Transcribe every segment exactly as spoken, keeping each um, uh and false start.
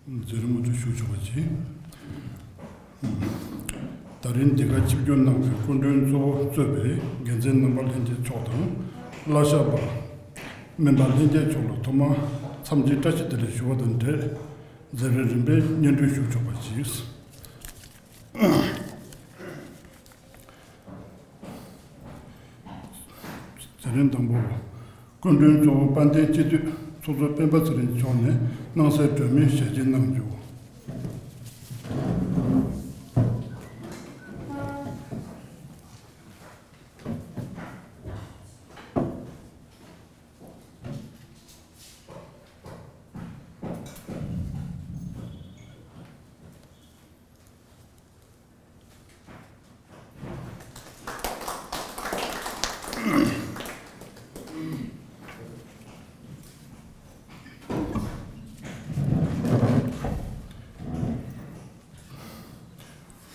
མཛད་རིམ་མུ་མཐུད་ཞུ་ཆོག་པ་བྱེད། ད་རིང་འདི་གར་ཆིབས་བསྒྱུར་གནང་བའི་སྐུ་མགྲོན་གཙོ་བོ་གཙོས་པའི་འགན་འཛིན་རྣམ་པ་ལྷན་རྒྱས་མཆོག་དང་། བླ་ཞབས་པ། སྨན་པ་ལྷན་རྒྱས་མཆོག་ལ་ཐོག་མར་འཚམས་འདྲི་བཀྲ་ཤིས་བདེ་ལེགས་ཞུ་བ་དང་འབྲེལ། མཛད་རིམ་རིམ་པས་སྙན་སྒྲོན་ཞུ་ཆོག་པ་བྱེད། མཛད་རིམ་དང་པོ། སྐུ་མགྲོན་གཙོ་བོ་དཔལ་ལྡན་སྤྱི་འཐུས་ཚོགས་གཙོ་སྤེན་པ་ཚེ་རིང་མཆོག་ནས་སྣང་གསལ་སྒྲོན་མེའི་ཞལ་ཕྱེ་གནང་རྒྱུ།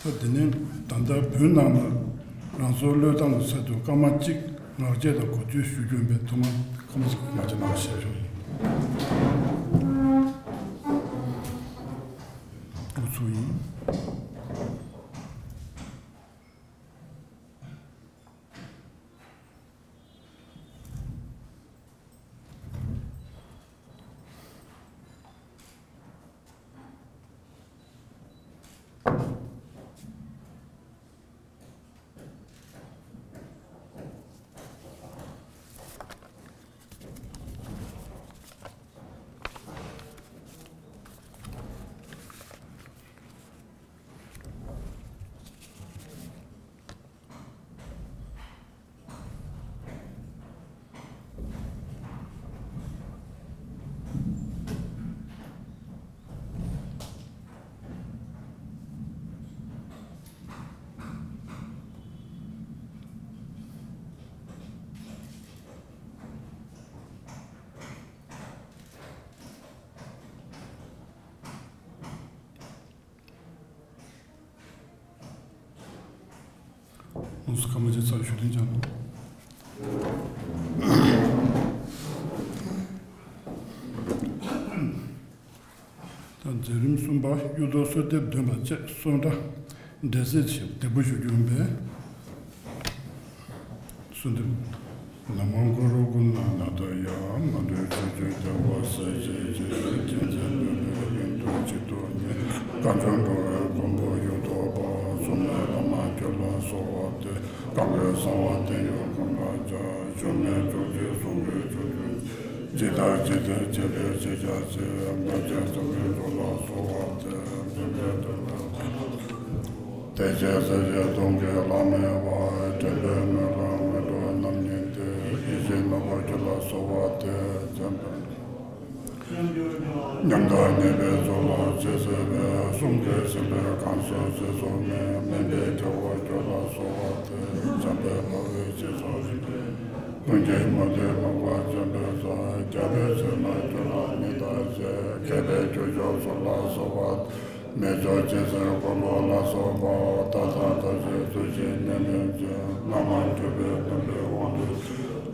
ད་དེ་ནས་ད་ལྟ་བོད་ནང་ལ་རང་སྲོག་བློས་བཏང་གི་ཚུལ་དུ་སྐར་མ་གཅིག་ངག་བཅད་དང་གོ་ཐོས་ཞུ་རྒྱུ་ཡིན་པས་ཐོག་མར་ཁམས་ངག་བཅད་གནང་ཞེས་ཞུ་ཡིན། འགོ་ཚུགས་ཡིན། དངོས་སུ་ཁ་མ་ཆེ་ཚར་ཞུ་ལན་ཅང་། ད་མཛད་རིམ་གསུམ་པ་གཡུ་ཐོག་གསོལ་འདེབས་འདོན་པ་བཅས་གསུང་སྒྲ་འགྲེལ་མཛད་ཆེད་འདེགས་འབུལ་ཞུ་རྒྱུ་ཡིན་པས། གསོལ་འདེབས། ན་མོ་གུ་རུ་གུ་ཎ་ན་ད་ཡ། མ་འདྲེས་ཆོས་ཀྱི་རྒྱལ་བ་སྲས་བཅས་ཀྱི། མཁྱེན་བརྩེ་ནུས་པའི་ཡོན་ཏན་གཅིག་ཏུ་ཉིད། བསྐལ་བཟང་འགྲོ་བའི་མགོན་པོ་གཡུ་ཐོག་པ། སྲུང་མའི་བླ་མ་ཁྱོད་ལ་གསོལ་བ་འདེབས། བསྐལ་པའི་གསང་བ་བརྟན་གཡོ་གང་ག་རྒྱ། ཇོ་མོའི་ཐུགས་རྗེས་གཟུངས་བསྔགས་ཆོས་ཀུན། ཇི་ལྟར་ཇི་ལྟར་བྱས་པའི་ཕྱིར་ཕྱག་འཚལ། མ་བཅོས་བསམ་པའི་མཆོག་ལ་གསོལ་བ་འདེབས། མགོན་པོའི་བསྟོད་པ། དེ་བཞིན་གསལ་བྱེད་སྟོང་གི་ལྷ་མོའི་བར། དྲན་པའི་སྨོན་ལམ་སྔོན་དུ་རྣམ་གཉིས་ཏེ། ཡེ་ཤེས་རྣམ་པར་ཁྱོད་ལ་གསོལ་བ་འདེབས། མཚན་དཔེ། ཉམས་དང་ཉེས་པའི་ཚོགས་ལ་རྗེས་གསོས་པའི། གསུང་གིས་ཟིན་པའི་གང་ཟག་རྗེས་སུ་སྨིན། སྨིན་པའི་རྒྱལ་བ་ཁྱོད་ལ་གསོལ་བ་འདེབས། འཇམ་དཔལ་དཔའ་བོས་རྗེས་སུ་རིག་པའི། ཀུན་མཁྱེན་མུ་སྟེགས་མུན་པ་འཇོམས་པའི་ཚོགས། རྒྱལ་པོའི་ཚལ་ན་ཁྱོད་ལ་ཉིད་བདག་བཞད། མཁས་པའི་ཁྱུ་མཆོག་ཚོགས་ལ་གསོལ་བ། མི་མཆོག་སྤྱན་གཟིགས་མགོན་པོ་ལ་སོགས་པ། མཐའ་དང་མཐའ་བཞིའི་ཐུགས་རྗེས་ཉེར་ལེན་ཅིང་། བླ་མ་གྲུབ་པའི་བདུད་འདུལ་དབང་དུ།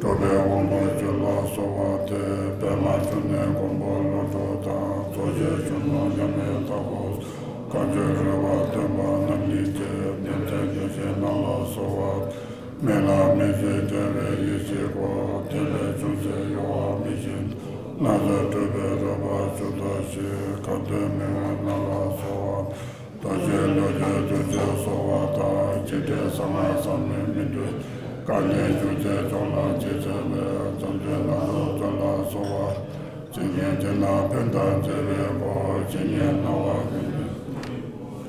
གྲུབ་པའི་དབང་པོ་ཁྱོད་ལ་གསོལ་བ་འདེབས། པདྨ་འབྱུང་གནས་མགོན་པོ་ཀླུ་སྒྲུབ་དང་། རྡོ་རྗེ་གཞོན་ནུ་མཉམ་མེད་དྭགས་པོ། བཀའ་འགྱུར་རོལ་པ་སྟོན་པ་རྣམ་གཉིས་ཀྱིས། ཉན་ཐོས་བདེ་ཆེན་རྣམས་ལ་གསོལ་བ། མི་ལ་མི་བརྗོད་རྒྱལ་བའི་ཡེ་ཤེས་སྐུ། ཐེག་པའི་ཅུང་ཟད་གཡོ་བ་མི་ཤེས། སྣ་ཚོགས་སྤྲུལ་པའི་རོལ་པ་བཅུ་དང་བཞི། གང་འདུལ་མི་མངོན་རྣམས་ལ་གསོལ་བ། རྡོ་རྗེ་ཀླུ་སྒྲུབ་ཐུགས་རྗེར་གསོལ་བ་དང་། འཇིགས་བྲལ་གསང་སྔགས་ཟབ་མོའི་སྨིན་གྲོལ། སྐལ་ལྡན་ཅུང་ཟད་མཆོག་ལ་རྗེས་གནང་བའི། བརྩམས་ཆོས་སྣ་ཚོགས་མཛོད་ལ་གསོལ་བ། ཇི་སྙེད་དེ་ན་ཕན་དང་བརྩེ་བའི་སྒོ། ཇི་སྙེད་སྣང་བ་ཀུན་ཏུ།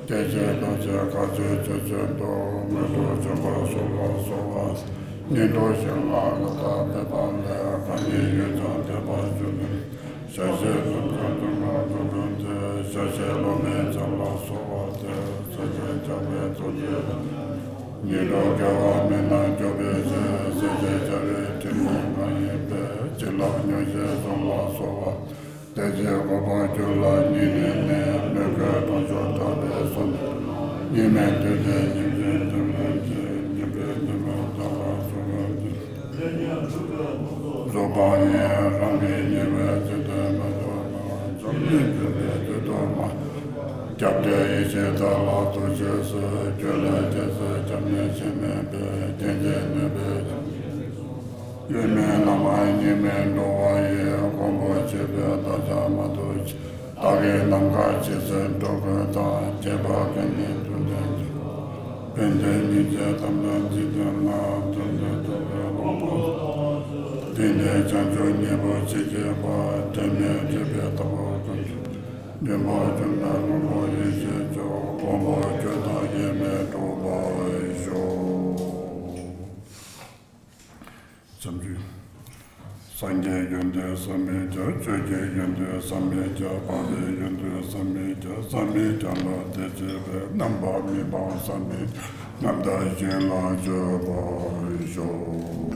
སྐྱེ་མཆེད་རྟག་ཆད་ག་ཚོད་ཆེ་ཆུང་དུ། མངོན་དུ་བྱོན་པར་གསོལ་བ་གསོལ་བ། སྙིང་པོ་ཞིང་ལ་ལོ་ཟླ་འདས་པ་ལས། གང་ཉིད་ཡུད་ཙམ་འདས་པར་གྱུར་ནས། ཞལ་བཞེས་ཙམ་ཀྱང་དུ་མ་འགྲོ་དོན་ཏེ། ཞལ་བཞེས་སློབ་མའི་ཚབ་ལ་གསོལ་བ་འདེབས། ཞལ་བཞེས་འཇམ་པའི་རྡོ་རྗེ་ལ། ཉན་ཐོས་དགེ་བ་མི་སྣང་སྐྱོབ་པའི་ཕྱིར། ཞལ་བཞེས་བྱ་བའི་དྲིན་ལས་མ་ཡེངས་པའི། བྱིན་རླབས་མྱུར་ཞིང་འབྱུང་ལ་གསོལ་བ། དེ་ཕྱིར་གོ་འཕང་རྒྱུད་ལ་སྙིང་ནས་གནས། མོས་གུས་དང་ཕྱོགས་མཐའ་པའི་གསུང་དོན། གཉིས་མེད་དོན་ལྡན་སྙིང་རྗེའི་དོན་ལྡན་གྱིས། སྙིང་པོའི་ཉི་མ་བདག་ལ་གསོལ་བ་འདེབས། རྫོགས་པ་ཡི་རང་གི་ཉེ་བའི་ཚེ་དེ་མ་ཐོབ་ན། འཛམ་གླིང་འགྲོ་བའི་དུས་དང་ སྐྱབས་གནས་ཡེ་ཤེས་དག་ལ་ཐུགས་རྗེས་གཟིགས། ཁྱོད་ལས་རྒྱལ་སྲས་སྐྱབས་གནས་གཞན་མེད་པས། བསྟན་འཛིན་ནོར་བུའི་ཡོད་མེད་བླ་མ་གཉིས་མེད་འགྲོ་བ་ཡི། མགོན་པོ་མཆོད་པའི་བདག་ཅག་མ་ཐུབ་ཕྱིར། བདག་གིས་ནམ་མཁའ་ཇི་སྲིད་འགྲོ་ཀུན་བདག་ཁྱད་པར་གང་ཡིན་ཐུགས་བརྟན་གྱིས། ཕན་བདེའི་སྙིང་རྗེ་དམ་ལ་འཛིན་དོན་ལ། དོན་དུ་ཐུབ་པའི་དབང་པོ། དེང་འདིར་བྱང་ཆུབ་སྙིང་པོར་ཇི་སྐྱེས་པ། དྲན་མེད་སྒྲིབ་པའི་རྟག་པ་ཀུན་ཀྱང་བདེན་པར་བཅོམ་པའི་མགོན་པོ་ཡེ་ཤེས་མཆོག་མགོན་པོ་ཁྱོད་དང་དབྱེར་མེད་འགྲོགས་པར་ཤོག །བྱམས་ཆོས། སངས་རྒྱས་ཡོན་ཏན་བསམ་མི་ཁྱབ། ཆོས་ཀྱི་ཡོན་ཏན་བསམ་མི་ཁྱབ། འཕགས་པའི་ཡོན་ཏན་བསམ་མི་ཁྱབ། བསམ་མི་ཁྱབ་ལ་དད་བྱེད་པའི། རྣམ་པར་སྨིན་པ་བསམ་མི་ཁྱབ། རྣམ་དག་ཞིང་ལ་སྤྱོད་པར་ཤོག་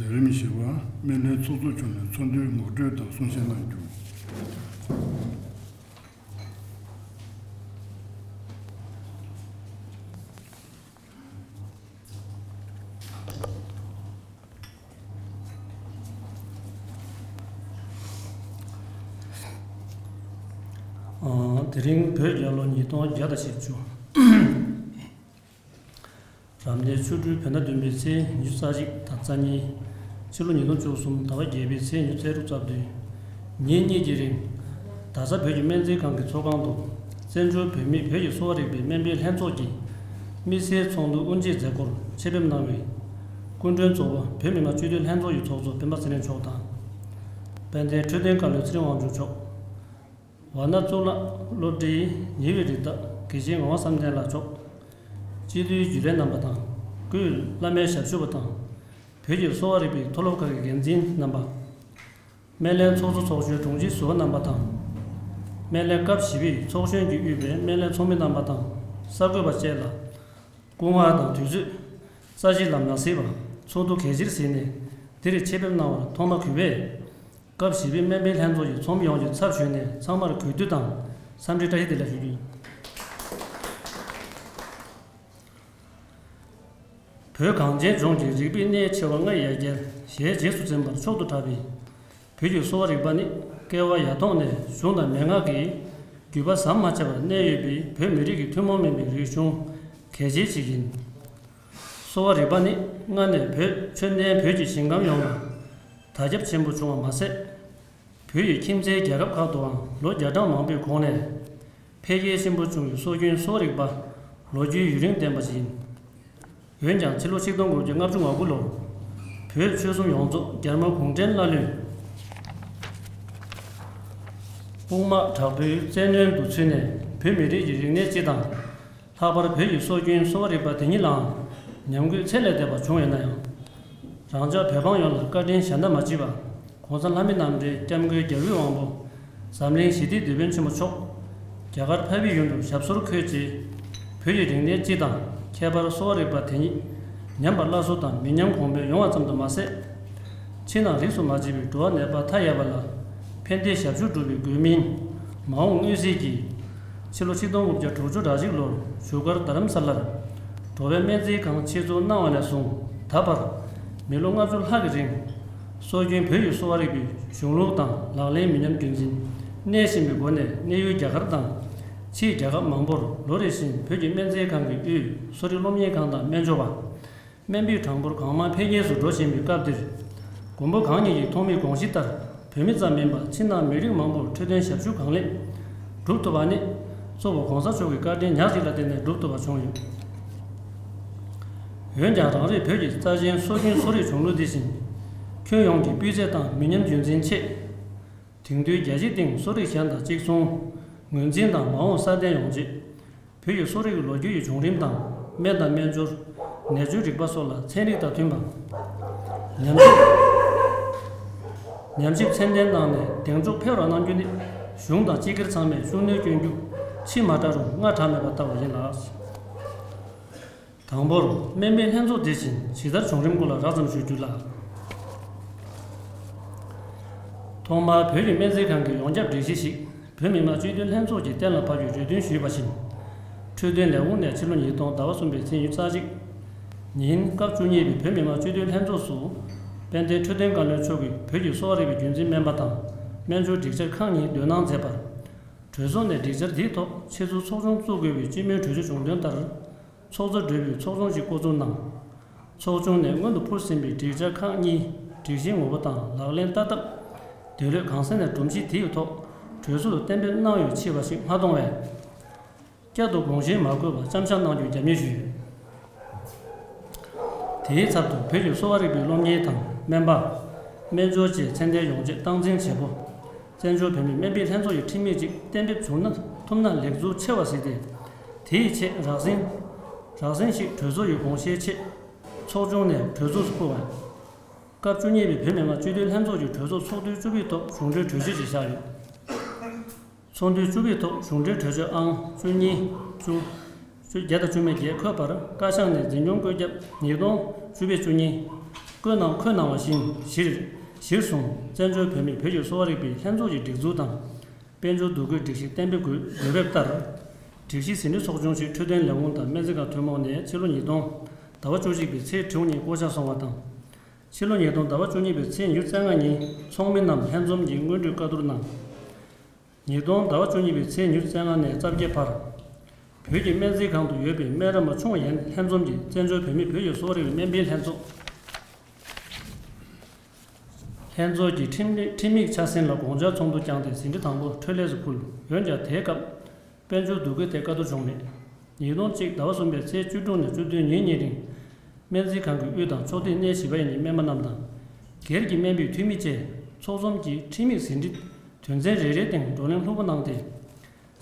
མཛད་རིམ་བཞི་པ། སྨན་བླའི་ཚོགས་གཙོ་མཆོག་ནས་ཚོགས་འདུའི་ངོ་སྤྲོད་དང་གསུང་བཤད་གནང་རྒྱུ། དེ་རིང་བོད་རྒྱལ་ལོ་ཉིས་སྟོང་བརྒྱ་དང་བཞི་བཅུ། རབ་གནས་ཆོ་འཕྲུལ་བོད་ཟླ་བདུན་པའི་ཚེས་ཉི་ཤུ་རྩ་གཅིག་དང་རྩ་གཉིས། ཕྱི་ལོ་ཉིས་སྟོང་བཅུ་གསུམ་ཟླ་བ་བརྒྱད་པའི་ཚེས་ཉི་ཤུ་རྩ་དྲུག་རྩ་བདུན། ཉིན་གཉིས་ཀྱི་རིང་། རྡ་ས་བོད་ཀྱི་སྨན་རྩིས་ཁང་གི་ཚོགས་ཁང་དུ། བཙན་བྱོལ་བོད་མིའི་བོད་ཀྱི་གསོ་བ་རིག་པའི་སྨན་པའི་ལྷན་ཚོགས་ཀྱི་དམིགས་བསལ་ཚོགས་འདུ་དབུ་འབྱེད་མཛད་སྒོར་ཆེད་ཕེབས་གནང་བའི་སྐུ་མགྲོན་གཙོ་བོ་བོད་མི་མང་སྤྱི་འཐུས་ལྷན་ཚོགས་ཀྱི་ཚོགས་གཙོ་སྤེན་པ་ཚེ་རིང་མཆོག་དང་། དཔལ་ལྡན་འཕྲོད་བསྟེན་བཀའ་བློན་ཚེ་རིང་དབང་ཕྱུག་མཆོག་ཝཱ་ཎ་གཙུག་ལག་སློབ་གྲྭའི་ཉེ་བའི་རིགས་བདག་དགེ་བཤེས་ངག་དབང་བསམ་གཏན་ལགས་མཆོག་སྤྱི་འཐུས་རྒྱུན་ལས་རྣམ་པ་དང་། སྐུའི་བླ་མའི་ཞབས་ཞུ་བ་དང་། བོད་ཀྱི་གསོ་བ་རིག་པའི་མཐོ་སློབ་ཁག་གི་འགན་འཛིན་རྣམ་པ། སྨན་བླའི་ཚོགས་གཙོ་ཚོགས་གཞོན་དྲུང་ཆེ་ཟུར་པ་རྣམ་པ་དང་། སྨན་བླའི་སྐབས་བཞི་པའི་ཚོགས་གཞོན་གྱིས་དབུས་པའི་སྨན་བླའི་ཚོགས་མི་རྣམ་པ་དང་གསར་འགོད་པ་བཅས་ལ། སྐུ་ངལ་དང་དུས་ཚོད། རྩ་ཆེའི་ལམ་ནག་གཟིགས་པ། ཚོགས་འདུ་གལ་ཆེར་གཟིགས་ནས་འདིར་ཆེད་ཕེབས་གནང་བར་ཐོག་མ་གུས་པས། སྐབས་བཞི་པའི་སྨན་པའི་ལྷན་ཚོགས་ཀྱི་ཚོགས་མི་ཡོངས་ཀྱི་ཚབ་ཞུས་ནས་ཚང་མར་གུས་འདུད་དང་འཚམས་འདྲི་བཀྲ་ཤིས་བདེ་ལེགས་ཞུ་རྒྱུ་ཡིན། བོད་གངས་ཅན་ལྗོངས་ཀྱི་རིག་པའི་གནས་ཆེ་བ་ལྔ་ཡི་ཡ་གྱལ་ཞལ་རྗེས་སུ་འཛིན་པར་མཆོག་ཏུ་གྲགས་པའི་བོད་ཀྱི་གསོ་བ་རིག་པ་ནི་བསྐལ་པ་ཡ་ཐོག་ནས་གཞུང་དང་མན་ངག་གི་བརྒྱུད་པ་ཟམ་མ་ཆད་པར་གནས་ཡོད་པའི་བོད་མི་རིགས་ཀྱི་ཐུན་མོང་མིན་པའི་རིག་གཞུང་གལ་ཆེ་ཞིག་ཡིན། གསོ་བ་རིག་པ་ནི་སྔ་ནས་བོད་ཆོས་ལྡན་བོད་ཀྱི་ཞིང་ཁམས་ཡོངས་ལ་དར་ཁྱབ་ཆེན་པོ་བྱུང་བ་མ་ཟད། བོད་ཡི་ཁྱིམ་མཚེས་རྒྱལ་ཁབ་ཁག་ཏུའང་ལོ་བརྒྱ་གྲངས་མང་པོའི་གོང་ནས་འཕེལ་རྒྱས་ཆེན་པོ་བྱུང་བའི་སྲོལ་རྒྱུན་གསོ་བ་རིག་པ་ལོ་རྒྱུས་ཡུན་རིང་ལྡན་པ་ཞིག་ཡིན། འོན་ཀྱང་ཕྱི་ལོ་ཆིག་སྟོང་དགུ་བརྒྱ་ལྔ་བཅུ་ང་དགུ་ལོར་བོད་ཆོལ་གསུམ་ཡོངས་རྫོགས་རྒྱ་དམར་གུང་ཁྲན་བླ་གླུས་དཔུང་དམག་དྲག་པོའི་བཙན་གནོན་དུ་ཚུད་ནས་བོད་མི་རིགས་ཀྱི་རིག་གནས་སྤྱི་དང་། ལྷག་པར་བོད་ཀྱི་སྲོལ་རྒྱུན་གསོ་བ་རིག་པ་དེ་ཉིད་ལའང་ཉམས་རྒུད་ཚད་ལས་འདས་པ་བྱུང་ཡོད་ན་ཡང་། རང་ཅག་བོད་འབངས་ཡོངས་ལ་བཀའ་དྲིན་གཞན་དག་མ་མཆིས་པ། ༸གོང་ས་ལྷ་མི་རྣམ་འདྲེན་སྐྱབས་མགོན་རྒྱལ་བའི་དབང་པོ་འཛམ་གླིང་ཞི་བདེའི་དེད་དཔོན་ཆེན་པོ་མཆོག་རྒྱ་གར་ཕ་བི་ཡུལ་དུ་ཞབས་སོར་འཁོད་རྗེས། བོད་ཀྱི་རིག་གནས་སྤྱི་དང་ཁྱད་པར་གསོ་བ་རིག་པ་དེ་ཉིད་ཉམས་པ་སླར་གསོ་དང་མི་ཉམས་གོང་འཕེལ་ཡོང་བ་ཙམ་དུ་མ་ཟད། ཕྱི་ནང་རིས་སུ་མ་ཆད་པའི་འགྲོ་བ་ནད་པ་མཐའ་ཡས་པ་ལ་ ཕན་བདེའི་ཞབས་ཞུ་སྒྲུབ་པའི་དགོས་མིན། མ་འོངས་མངོན་གསལ་གྱིས། ཕྱི་ལོ་ཆིག་སྟོང་དགུ་བརྒྱ་དྲུག་ཅུ་རེ་གཅིག་ལོར་བཞུགས་སྒར་རྡ་རམ་ས་ལར། འགྲོ་བའི་སྨན་རྩིས་ཁང་ཆེད་འཛུགས་གནང་བ་ནས་བཟུང་ད་བར། མི་ལོ་ལྔ་བཅུ་ལྷག་གི་རིང་། སྲོལ་རྒྱུན་བོད་ཀྱི་གསོ་བ་རིག་པའི་གཞུང་ལུགས་དང་ལག་ལེན་མི་ཉམས་རྒྱུན་འཛིན་གནས་བཞིན་པའི་སྒོ་ནས་གནས་ཡུལ་རྒྱ་གར་དང་། ཕྱིའི་རྒྱལ་ཁབ་མང་པོར་ལོ་རེ་བཞིན་བོད་ཀྱི་སྨན་རྩིས་ཁང་གི་དབུས་གསོ་རིག་སློབ་གཉེར་ཁང་དང་སྨན་སྦྱོར་བ། སྨན་པའི་གྲངས་འབོར་གང་མང་འཕེལ་རྒྱས་སུ་འགྲོ་བཞིན་པའི་སྐབས་འདིར། མགོན་པོ་གང་ཉིད་ཀྱི་ཐོག་མའི་དགོངས་གཞི་ལྟར། བོད་མི་ཙམ་མིན་པར་ཕྱི་ནང་མི་རིགས་མང་པོར་འཕྲོད་བསྟེན་ཞབས་ཞུ་གང་ལེགས་སྒྲུབ་ཐུབ་པ་ནི། གཙོ་བོ་གོང་ས་མཆོག་གི་བཀའ་དྲིན་ཉག་གཅིག་ལ་བརྟེན་ནས་སྒྲུབ་ཐུབ་པ་བྱུང་ཡོད། འོན་ཀྱང་རང་རེའི་བོད་ཀྱི་རྩ་ཆེན་སྲོལ་རྒྱུན་གསོ་རིག་གཞུང་ལུགས་འདི་བཞིན། ཁྱོན་ཡོངས་ཀྱི་སྤུས་ཚད་དང་མི་ཉམས་རྒྱུན་འཛིན་ཆེད། དེང་དུས་རྒྱལ་སྤྱིའི་སྟེང་གསོ་རིག་གཞན་དང་གཅིག་མཚུངས། ངོས་འཛིན་དང་མ་འོངས་སྲ་བརྟན་ཡོང་ཆེད། བོད་ཀྱི་གསོ་རིག་གི་ལོ་རྒྱུས་ཀྱི་བྱུང་རིམ་དང་། སྨན་དང་སྨན་སྦྱོར། ནད་བཅོས་རིག་པ་སོགས་ལ་ཚན་རིག་དང་མཐུན་པ། ཉམས་ཞིབ། ཉམས་ཞིབ་ཚད་ལྡན་གནང་ནས་གདེང་འཇོག་འཕེལ་བར་གནང་རྒྱུ་ནི། གཞུང་དང་སྤྱི་སྒེར་ཚང་མས་ཤུགས་སྣོན་བསྐྱོན་རྒྱུ། ཕྱི་མ་དགྲ་རུང་སྔ་དྲགས་མེད་པ་ལྟ་བུ་ཡིན་ལ། དང་པོར། སྨན་པའི་ལྷན་ཚོགས་འདི་བཞིན་ཇི་ལྟར་བྱུང་རིམ་སྐོར་ལ་རགས་ཙམ་ཞུ་རྒྱུ་ལགས། ཐོག་མར་བོད་ཀྱི་སྨན་རྩིས་ཁང་གི་ཡོངས་ཁྱབ་སྒྲིག་གཞི་ཞིག་བོད་མི་མང་སྤྱི་འཐུས་ལྷན་ཚོགས་ཀྱིས་གཏན་ལ་ཕབ་རྒྱུའི་གྲོས་མཐུན་ཞུས་པ་བཞིན། འཕྲོད་བསྟེན་ལས་ཁུངས་ནས་ཕྱི་ལོ་ཉིས་སྟོང་ཟླ་བ་གསུམ་པའི་ཚེས་ཉི་ཤུ་རྩ་གཅིག་ཉིན་སྐབས་བཅུ་གཉིས་པའི་བོད་མི་མང་སྤྱི་འཐུས་ལྷན་ཚོགས་སུ། དཔལ་ལྡན་འཕྲོད་བསྟེན་བཀའ་བློན་མཆོག་གིས་བོད་ཀྱི་གསོ་བ་རིག་པའི་རྒྱུན་འཛིན་སྨན་པ་དང་སྨན་སྦྱོར་སྒྲིག་བྱར་ཁག་གཉིས་འདོན་གནང་མཛད་པར། གྲོས་ཚོགས་ནས་སྒྲིག་བྱར་དེའི་ཐོག་ཆེད་འཛུགས་ཚོགས་ཆུང་བཙུགས་དགོས་པའི་སྤྱི་མོས་གྲོས་ཆོད་བྱུང་དོན་ལྟར། ཚོགས་གཙོ་སྦྲེལ་པོས་ཚོགས་ཆུང་ཞིག་བསྐོ་ཚུགས་གནང་། ཚོགས་ཆུང་ནས་སྔོན་དུ་ཕུལ་ཟིན་པའི་སྒྲིག་བྱ་ཁག་གཉིས་སྒྲིག་གཞིའི་ངོ་བོ་དང་ལག་ལེན་ལྟ་སྟངས། འདོད་བློས་གང་གསལ་ནས་སྒྲོམ་གཞི་དེའི་ཐོག་གྲོས་ཚོགས་སུ་གཏན་འབེབས་གནང་ཡོད་ཅེས་པ་ཞིག་མ་མཐོང་བས། བསྐྱར་དུ་དགོངས་བཞེས་མ་དགོས་པར་བཅམ་བཞག་གནང་རྒྱུའི་རྒྱབ་གཉེར་ཞུས་ཡོད། དེའི་ཚབ་ཏུ་བོད་ཀྱི་གསོ་བ་རིག་པའི་སློབ་གཉེར་དང་སྨན་པ། སྨན་སྦྱོར་བཅས་ཚད་ལྡན་ཡོང་ཆེད་སྟངས་འཛིན་བྱེད་སྒོ། བཙན་བྱོལ་བོད་མིའི་སྨན་པའི་ལྷན་ཚོགས་ཀྱི་ཁྲིམས་ཡིག་ཅིག་གཏན་འབེབས་བྱུང་ན་ཐུབ་ན་ལེགས་ཚུལ་ཆེ་བ་གཟིགས་ཏེ། དེའི་ཆེད་རགས་ཟིན། རགས་ཟིན་ཞིག་གྲོས་ཚོགས་ཀྱི་དགོངས་བཞེས་ཆེད། ཚོགས་ཆུང་ནས་གྲོས་ཚོགས་སུ་བསྐུར་བ། སྐབས་བཅུ་གཉིས་པའི་བོད་མི་མང་སྤྱི་འཐུས་ལྷན་ཚོགས་ཀྱི་གྲོས་ཚོགས་ཚོགས་དུས་བཅུ་པའི་ཐོག་གཞུང་འབྲེལ་གྲོས་ཆོད་ཅིག་བཞག་ཡོད། ཚོགས་དུས་བཅུ་པའི་ཐོག་གཞུང་འབྲེལ་གྲོས་ཆོད་ཨང་བཅུ་གཉིས། བཅུ། བཅུ་བརྒྱད་དང་བཅུ་མེད་བརྒྱད་འཁོད་པར་བཀའ་ཤག་ནས་འཛིན་སྐྱོང་བཀོད་ཁྱབ་ཉིས་སྟོང་བཅུ་པའི་བཅུ་གཉིས། བཀོད་གནང་། བཀོད་གནང་བ་བཞིན་གཞིར། གཞིར་བཟུང་བཙན་བྱོལ་བོད་མིས་བོད་ཀྱི་གསོ་བ་རིག་པའི་ལྷན་ཚོགས་ཀྱི་སྒྲིག་འཛུགས་དང་། དཔལ་འབྱོར་འདུ་འགོད་སྒྲིག་གཞི་གཏན་འབེབས་དགོས་དགོས་འབེབས་ལྟར། སྒྲིག་གཞི་ཟིན་བྲིས་ཚོགས་ཆུང་ཞིག་འཕྲོད་བསྟེན་ལས་ཁུངས་དང་སྨན་རྩིས་ཁང་ཐུན་མོང་ནས་ཕྱི་ལོ་ཉིས་སྟོང་ཟླ་བ་བཅུ་གཅིག་པའི་ཚེས་དྲུག་ཉིན་བསྐོ་བཞག་སོང་བ་དང་། ཕྱི་ལོ་ཉིས་སྟོང་ཟླ་བ་བཅུ་གཉིས་པའི་ཚེས་ཉི་ཤུ་རྩ་ལྔ་ཉིན་ཚོགས་མི་རྣམས་ལྷན་འཛོམས་ཀྱིས་སྔོན་འགྲོའི་བཀའ་བསྡུར་གནང་། ཉིས་སྟོང་ཟླ་བ་བཅུ་གཉིས་པའི་ཚེས་ཉི་ཤུ་རྩ་ལྔ་ནས་རྩ་བརྒྱད་བར། བོད་ཀྱི་སྨན་རྩིས་ཁང་དུ་ཡོད་པའི་སྨན་རམས་པ་ཆུང་བ་ཡན་ལྷན་འཛོམས་ཀྱིས་བཙན་བྱོལ་བོད་མིས་བོད་ཀྱི་གསོ་བ་རིག་པའི་སྨན་པའི་ལྷན་ཚོགས། ལྷན་ཚོགས་ཀྱི་ཁྲིམས་ཁྲིམས་ཡིག་ཆ་ཟིན་ལ་དགོངས་འཆར་ཚོགས་འདུ་བསྐྱངས་ཏེ་ཟིན་བྲིས་དང་པོ་འཕྲོད་ལས་སུ་ཕུལ། འོན་ཀྱང་དེའི་སྐབས། དཔལ་འབྱོར་འདུ་འགོད་ཐད་བཀའ་བསྡུར་བྱུང་མེད། ཉིས་སྟོང་གཅིག་ཟླ་བ་གསུམ་པའི་ཚེས་བཅུ་དྲུག་ནས་བཅུ་བདུན་ཉིན་གཉིས་རིང་། སྨན་རྩིས་ཁང་གི་དབུས་དང་ཕྱོགས་སྡེའི་གནས་བཞི་པ་ཡི་སྨན་པ་རྣམས་དང་། སྒེར་གྱི་སྨན་པའི་འཐུས་མི་བཅས་ཚོགས་འཛོམས་ཀྱིས་ཁྲིམས་ཡིག་ཟིན་བྲིས་དོན་ཚན་རེ་རེའི་སྟེང་བགྲོ་གླེང་ལྷུག་པོ་གནང་སྟེ།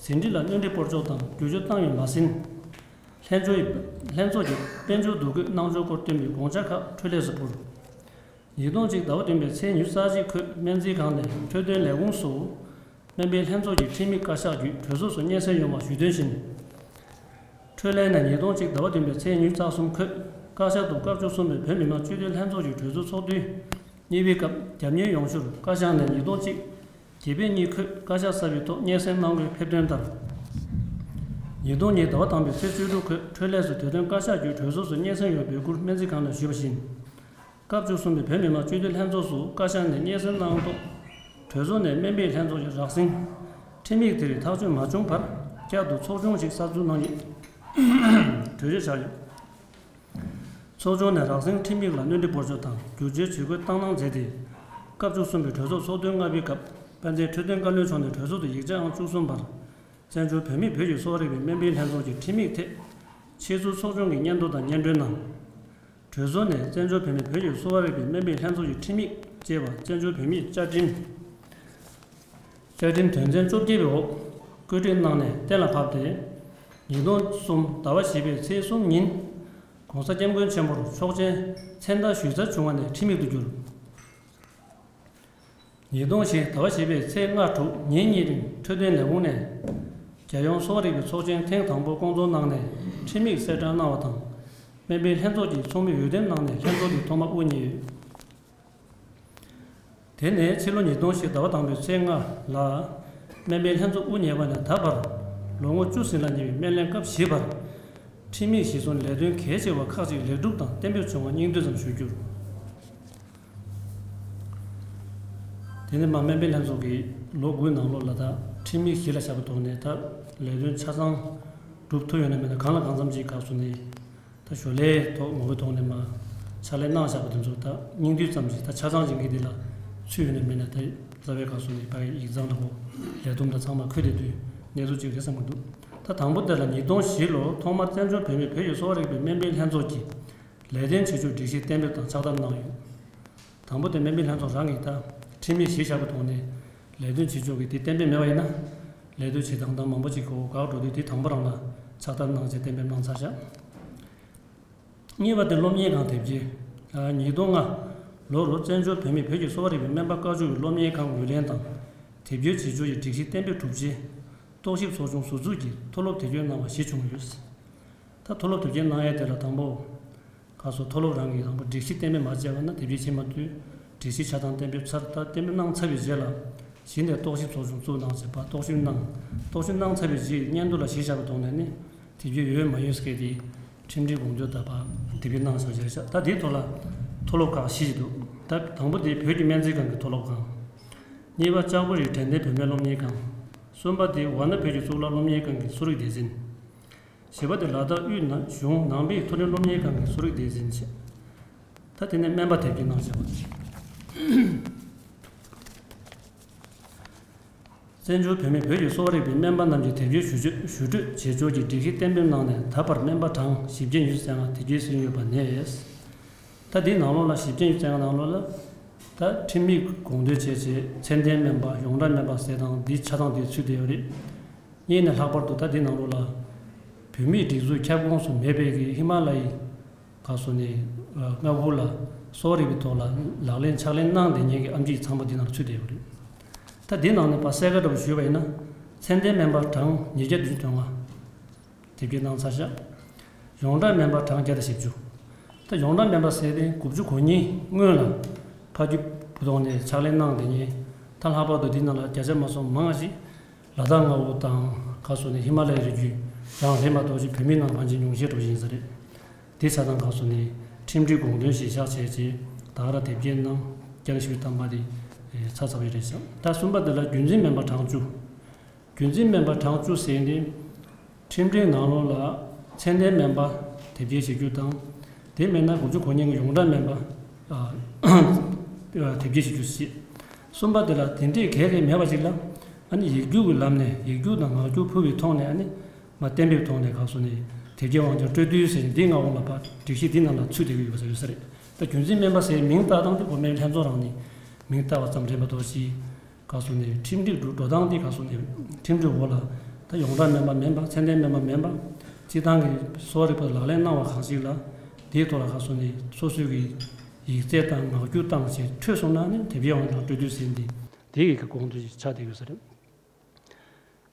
ཟིན་བྲིས་ལ་སྣོན་འཕྲི་སྤོར་གཅོག་དང་བསྒྱུར་བཅོས་བཏང་ཡོད་མ་ཟིན། ལྷན་ཚོགས་ཀྱི་ལྷན་ཚོགས་ཀྱིས་དཔལ་འབྱོར་འདུ་འགོད་གནང་ཕྱོགས་སྐོར་བཏོན་པའི་དགོངས་འཆར་ཁག་འཕྲོད་ལས་སུ་ཕུལ། ཉིས་སྟོང་གཅིག་ཟླ་བ་བདུན་པའི་ཚེས་ཉི་ཤུ་རྩ་གཅིག་ཁོད་སྨན་རྩིས་ཁང་ནས་འཕྲོད་བསྟེན་ལས་ཁུངས་སུ། སྨན་པའི་ལྷན་ཚོགས་ཀྱི་ཁྲིམས་ཡིག་བཀའ་ཤག་བརྒྱུད་གྲོས་ཚོགས་སུ་སྙན་སེང་ཡོང་བ་ཞུས་དོན་བཞིན། འཕྲོད་ལས་ནས་ཉིས་སྟོང་གཅིག་ཟླ་བ་བདུན་པའི་ཚེས་ཉི་ཤུ་རྩ་གསུམ་ཁོད་བཀའ་ཤག་ཏུ་སྐབས་བཅུ་གསུམ་པའི་བོད་མི་མང་སྤྱི་འཐུས་ལྷན་ཚོགས་ཀྱི་གྲོས་ཚོགས་ཚོགས་དུས་གཉིས་པའི་སྐབས་རྒྱབ་གཉེར་ཡོང་ཕྱིར་བཀའ་ཤག་ནས་ཉིས་སྟོང་གཅིག་བརྒྱད་པའི་གཉིས་ཁོད་བཀའ་ཤག་གསར་པའི་ཐོག་སྙན་སེང་གནང་དགོས་ཕེབས་དོན་ལྟར། ཉིས་སྟོང་གཉིས་ཟླ་བ་དང་པོའི་ཚེས་བཅུ་དྲུག་ཁོད་འཕྲོད་ལས་སུ་དེ་དོན་བཀའ་ཤག་བརྒྱུད་གྲོས་ཚོགས་སུ་སྙན་སེང་ཡོང་འབོད་སྐུལ་སྨན་རྩིས་ཁང་ནས་ཞུས་པ་བཞིན། སྐབས་བཅུ་གསུམ་པའི་བོད་མི་མང་སྤྱི་འཐུས་ལྷན་ཚོགས་སུ་བཀའ་ཤག་ནས་སྙན་སེང་གནང་ཐོག་གྲོས་ཚོགས་ནས་སྨན་པའི་ལྷན་ཚོགས་ཀྱི་རགས་ཟིན་ཁྲིམས་ཡིག་དེ་རིགས་ཐག་གཅོད་མ་བྱུང་བར་བསྐྱར་དུ་ཚོགས་ཆུང་ཞིག་གསར་འཛུགས་གནང་རྒྱུ་གྲོས་ཆོད་བཞག་ཡོད། ཚོགས་ཆུང་ནས་རགས་ཟིན་ཁྲིམས་ཡིག་ལ་སྣོན་འཕྲི་སྤོར་གཅོག་དང་བསྒྱུར་བཅོས་ཇུས་འགོད་བཏང་གནང་མཛད་དེ། སྐབས་བཅུ་གསུམ་པའི་གྲོས་ཚོགས་ཚོགས་ཐུན་ལྔ་པའི་སྐབས་དཔལ་ལྡན་འཕྲོད་བསྟེན་བཀའ་བློན་མཆོག་ནས་གྲོས་ཚོགས་དུ་ཡིག་ཆ་ཨང་བཅུ་གསུམ་པར། བཙན་བྱོལ་བོད་མིས་བོད་ཀྱི་གསོ་བ་རིག་པའི་སྨན་པའི་ལྷན་ཚོགས་ཀྱི་ཁྲིམས་ཡིག་ཐད། ཆེས་མཐོའི་ཚོགས་ཆུང་གི་སྙན་ཐོ་དང་སྙན་སྒྲོན་གནང་། གྲོས་ཚོགས་ནས་བཙན་བྱོལ་བོད་མིས་བོད་ཀྱི་གསོ་བ་རིག་པའི་སྨན་པའི་ལྷན་ཚོགས་ཀྱི་ཁྲིམས་ཡིག་ཅེས་པ་བཙན་བྱོལ་བོད་མིའི་བཅའ་ཁྲིམས། བཅའ་ཁྲིམས་དོན་ཚན་བཅོ་བརྒྱད་པའི་འོག་བཀོད་སྒྲིག་གནང་ནས་གཏན་ལ་ཕབ་སྟེ། ཉིས་སྟོང་གསུམ་ཟླ་བ་བཞི་པའི་ཚེས་གསུམ་ཉིན། ༸གོང་ས་༸སྐྱབས་མགོན་ཆེན་པོར་ཆོག་མཆན་མཚན་རྟགས་ཞུ་རྩ་བྱུང་བ་ནས་ཁྲིམས་ཡིག་ཏུ་གྱུར། ཉིས་སྟོང་བཞི་ཟླ་བ་བཞི་པའི་ཚེས་ལྔ་དྲུག་ཉིན་གཉིས་རིང་འཕྲོད་བསྟེན་ལས་ཁུངས་ནས། རྒྱལ་ཡོངས་གསོ་བ་རིག་པའི་ཚོགས་ཆེན་ཐེངས་དང་པོ་བསྐོང་ཚོགས་གནང་ནས་ཁྲིམས་ཡིག་གསལ་བསྒྲགས་གནང་བ་དང་། སྨན་པའི་ལྷན་ཚོགས་ཀྱིས་ཚོགས་མི་འོས་འདེམས་གནང་ནས་ལྷན་ཚོགས་དེ་ཐོག་མར་དབུ་བརྙེས་ཡོད། དེ་ནས་ཕྱི་ལོ་ཉིས་སྟོང་བཞི་ཟླ་བ་དང་པོའི་ཚེས་ལྔ་ལ། སྨན་པའི་ལྷན་ཚོགས་དབུ་བརྙེས་པ་ནས་ད་བར་ལོ་ངོ་བཅུ་ཟིན་ལ་ཉེ་བའི་སྨན་ལས་སྐབས་བཞི་བར། ཁྲིམས་ཡིག་གཞིར་བཟུང་ལས་དོན་གལ་ཆེ་བ་ཁག་ཅིག་ལེགས་གྲུབ་དང་གཏན་འབེབས་བྱུང་བ་སྙིང་བསྡུས་ཙམ་ཞུ་རྒྱུར། དེ་ནི་མ་སྨན་པའི་ལྷན་ཚོགས་ཀྱིས་ལོ་དགུའི་ནང་ལོགས་ལ་ད་ཁྲིམས་ཡིག་གཞི་ལ་བཞག་པའི་ཐོག་ནས་ད་ལས་དོན་ཆ་ཚང་གྲུབ་ཐུབ་ཡོད་ན་མེད་ན་གང་ལ་གང་འཚམ་ཅིག་ཁག་སོང་ནས། ད་ཞོར་ལས་ཐོག་མང་པོའི་ཐོག་ནས་མ་ཕྱག་ལས་གནང་བཞག་པ་དེ་ཚོ་ད་སྙིང་བསྡུས་ཙམ་ཞིག་ད་ཆ་ཚང་ཅིག་གི་འདི་ལ་ཚུད་ཡོད་ན་མེད་ན་ད་རྩ་བའི་ཁག་སོང་ནས་ཕ་གི་ཡིག་ཚང་ལ་ཧོ་ལས་བསྡོམས་དང་ཚང་མ་འཁོད་བསྡད་དུས་གནས་ཚུལ་ཅིག་རེད་བསམ་གྱི་འདུག་ད་དང་པོ་དེ་ལ་ཉིས་སྟོང་བཞི་ལོར་ཐོག་མར་བཙན་བྱོལ་བོད་མིའི་བོད་ཀྱི་གསོ་བ་རིག་པའི་སྨན་པའི་ལྷན་ཚོགས་ཀྱིས་ལས་དོན་བྱེད་ཕྱོགས་སྒྲིག་གཞི་གཏན་འབེབས་དང་ཕྱག་བསྟར་གནང་ཡོད། དང་པོ་དེ་སྨན་པའི་ལྷན་ཚོགས་རང་གིས་ད་ཁྲིམས་ཡིག་གཞི་བཞག་པའི་ཐོག་ནས་ལས་དོན་བྱེད་ཕྱོགས་ཀྱི་དེ་གཏན་འབེབས་མེད་པ་ཡིན་ན། ལས་དོན་བྱེད་སྟངས་དང་མང་པོ་ཅིག་གི་འོག་འགག་འགྲོ་དུས་དེ་དང་པོ་རང་ལ་ཕྱག་བསྟར་གནང་བྱས་གཏན་འབེབས་གནང་ཚར་བཞག་གཉིས་པ་དེ་སློབ་གཉེར་ཁང་དེབ་སྐྱེལ། ཉིས་སྟོང་ལྔ་ལོ་རུ་བཙན་བྱོལ་བོད་མིའི་བོད་ཀྱི་གསོ་བ་རིག་པའི་སྨན་པ་བཀའ་བཅུ་པའི་སློབ་གཉེར་ཁང་ངོས་ལེན་དང་དེབ་སྐྱེལ་བྱེད་ཕྱོགས་ཀྱི་སྒྲིག་གཞི་གཏན་འབེབས་གྲུབ་རྗེས། རྟོག་ཞིབ་ཚོགས་ཆུང་ཟུར་འཛུགས་ཀྱིས་མཐོ་སློབ་དེབ་སྐྱེལ་གནང་བ་བཞི་བྱུང་ཡོད། ད་མཐོ་སློབ་དེབ་སྐྱེལ་གནང་ཡས་དེ་ལ་དང་པོ། ཁ་སོ་མཐོ་སློབ་རང་གིས་དང་པོ་སྒྲིག་གཞི་གཏན་འབེབས་མ་བྱས་པ་ན་དེབ་སྐྱེལ་བྱེད་མ་ཐུབ། སྒྲིག་གཞི་ཆ་ཚང་གཏན་འབེབས་ཚར། ད་གཏན་འབེབས་གནང་ཚར་བའི་རྗེས་ལ། གཞི་ནས་རྟོག་ཞིབ་ཚོགས་ཆུང་བཙུགས་གནང་བྱས་པ་རྟོག་ཞིབ་གནང་། རྟོག་ཞིབ་གནང་ཚར་བའི་རྗེས་སྙན་ཐོ་ལ་གཞི་བཞག་པའི་ཐོག་ནས་ནི། དེབ་སྐྱེལ་ཡོད་མ་ཡོད་སྐད་དེ། ཁྲིམས་སྒྲིག་དགོངས་དོན་ལྟར་ཕར་དེབ་སྐྱེལ་གནང་བཞག་བྱས་ཤག་ད་དེའི་ཐོག་ལ་མཐོ་སློབ་ཁག་བཞི་ཞིག་འདུག་ད་དང་པོ་དེ་བོད་ཀྱི་སྨན་རྩིས་ཁང་གི་མཐོ་སློབ་ཁང་། གཉིས་པ་ལྕགས་པོ་རིའི་དྲན་རྟེན་བུད་མེད་སློབ་གཉེར་ཁང་། གསུམ་པ་དེ་ཝཱ་ཎ་བོད་ཀྱི་གཙུག་ལག་སློབ་གཉེར་ཁང་གི་གསོ་རིག་སྡེ་ཚན། བཞི་པ་དེ་ལ་དྭགས་དབུས་ན་གཞུང་ནང་པའི་མཐོ་རིམ་སློབ་གཉེར་ཁང་གི་གསོ་རིག་སྡེ་ཚན་བྱས། ད་དེ་ནས་སྨན་པ་དེབ་སྐྱེལ་གནང་བྱས་པ་དེ། བཙན་བྱོལ་བོད་མིའི་བོད་ཀྱི་གསོ་བ་རིག་པའི་སྨན་པ་རྣམས་ཀྱི་དེབ་སྐྱེལ་ཞུ་སྤྱོད་ཞུ་སྤྲོད་བྱེད་ཕྱོགས་ཀྱི་སྒྲིག་གཞི་གཏན་འབེབས་གནང་ནས་ད་བར་སྨན་པ་གྲངས་བཞི་བརྒྱ་ཉི་ཤུ་རྩ་ལྔ་དེབ་སྐྱེལ་ཟིན་ཡོད་པ་ནས། ད་འདིའི་ནང་ལོགས་ལ་བཞི་བརྒྱ་ཉི་ཤུ་རྩ་ལྔ་ནང་ལོགས་ལ། ད་ཁྲིམས་ཡིག་དགོངས་དོན་བྱས་རྗེས་ཚད་ལྡན་སྨན་པ་ཡོངས་གྲགས་སྨན་པ་ཟེར་དང་འདི་ཆ་ཚང་འདི་ཚུད་བསྡད་ཡོད་རེད། གཉིས་ནས་ལྷག་པར་དུ་ད་འདི་ནང་ལོགས་ལ། བོད་མིའི་སྒྲིག་འཛུགས་ཁྱབ་ཁོངས་སུ་མེད་པའི་གི་ཧི་མ་ལ་ཡའི་ཁ་སོ་ནས་ལྔ་པོ་ལ་གསོ་བ་རིག་པའི་ཐོག་ལ་ལག་ལེན་ཕྱག་ལེན་གནང་བསྡད་མཁན་གྱི་ཨེམ་ཆི་ཚང་མ་འདི་ནང་ཚུད་བསྡད་ཡོད་རེད། ད་འདི་ནང་ནས་ཕར་གསལ་ཁ་འདྲ་པོ་ཞུས་པ་ཡིན་ན། ཚད་ལྡན་སྨན་པ་གྲངས་ཉིས་བརྒྱ་བདུན་ཅུ་དོན་ལྔ། དེབ་སྐྱེལ་གནང་ཚར་ཤག་ཡོངས་གྲགས་སྨན་པ་གྲངས་བརྒྱ་དང་བཞི་བཅུ། ད་ཡོངས་གྲགས་སྨན་པ་ཟེར་ཏེ་དགུ་བཅུ་གོ་གཉིས་སྔོན་ལ་ཕ་རྒྱུད་བུ་ཐོག་ནས་ཕྱག་ལས་གནང་བསྡད་མཁན། ད་ལྷག་པར་དུ་འདི་ནང་ལ་བརྒྱ་ཆ་མ་སོང་མང་ཞིག་ལ་དྭགས་མངའ་འོག་དང་ཁ་སོ་ནས་ཧི་མ་ལ་ཡའི་རི་རྒྱུད་རང་རེད་མ་གཏོགས་ཅིག་བོད་མི་ནང་ཕན་ཆེ་ཉུང་ཤས་འགྲོ་བཞིན་ས་རེད། དེ་ཆ་ཚང་ཁ་སོ་ནས་ཁྲིམས་སྒྲིག་དགོངས་དོན་གཞིར་བཞག་བྱས་རྗེས་ད་ག་རང་དེབ་སྐྱེལ་གནང་བརྒྱ་ཆ་བཞི་བཅུ་ཐམ་པ་དེ་ཚར་ཚར་བ་རེད་ཤག་ད་གསུམ་པ་དེ་ལ་རྒྱུན་འཛིན་སྨན་པ་གྲངས་བཅུ། རྒྱུན་འཛིན་སྨན་པ་གྲངས་བཅུ་ཟེར་ནི། ཁྲིམས་སྒྲིག་ནང་ལོགས་ལ་ཚད་ལྡན་སྨན་པ་དེབ་སྐྱེལ་བྱེད་རྒྱུ་དང་། དེ་མིན་ན་དགུ་བཅུ་གོ་གཉིས་ཀྱི་ཡོངས་གྲགས་སྨན་པ་ཨ་དེབ་སྐྱེལ་བྱེད་རྒྱུ་བྱེད། གསུམ་པ་དེ་ལ་དེ་འདྲས་གལ་གལ་མེད་པ་ཞིག་ལ་ཨ་ནི་ཡིག་རྒྱུགས་ཀྱི་ལམ་ནས་ཡིག་རྒྱུགས་དང་ངག་རྒྱུགས་ཕུལ་བའི་ཐོག་ནས་ཨ་ནི་མ་གཏན་འབེབས་ཐོག་ནས་ཁག་སོ་ནས་དེབ་སྐྱེལ་དབང་ཆ་སྤྲོད་དུས་ཟེར་ནས་འདི་མངའ་འོག་ལ་ཕར་སྒྲིག་གཞི་འདི་ནང་ལ་ཚུད་བསྡད་ཀྱི་ཡོད་པ་ཡོད་ས་རེད། ད་རྒྱུན་འཛིན་སྨན་པ་ཟེར་མིང་བཏགས་སྟངས་དེ་གོ་སྨན་ལྷན་ཚོགས་རང་ནས་མིང་བཏགས་པ་ཙམ་རེད་མ་གཏོགས་ཅིག་ཁ་སོ་ནས་ཁྲིམས་སྒྲིག་འགྲོ་འགྲོ་སྟངས་འདི་ཁ་སོ་ནས་ཁྲིམས་སྒྲིག་འོག་ལ་ད་ཡོངས་གྲགས་སྨན་པ་མིན་པ་ཚད་ལྡན་སྨན་པ་མིན་པ་སྤྱི་བཏང་གི་གསོ་བ་རིག་པ་ལག་ལེན་གནང་བ་གང་ཞིག་ལ་དེའི་ཐོག་ལ་ཁ་སོ་ནས་སོ་སོའི་གི་ཡིག་ཚད་དང་ངག་རྒྱུགས་བཏང་བྱས་འཕྲོད་སོང་ན་ནི་དེབ་སྐྱེལ་དབང་གྲངས་སྤྲོད་དུས་ཟིན་ཏེ་དེ་ཡི་གི་དགོངས་དོན་ཞིག་ཆགས་བསྡད་ཡོད་ས་རེད།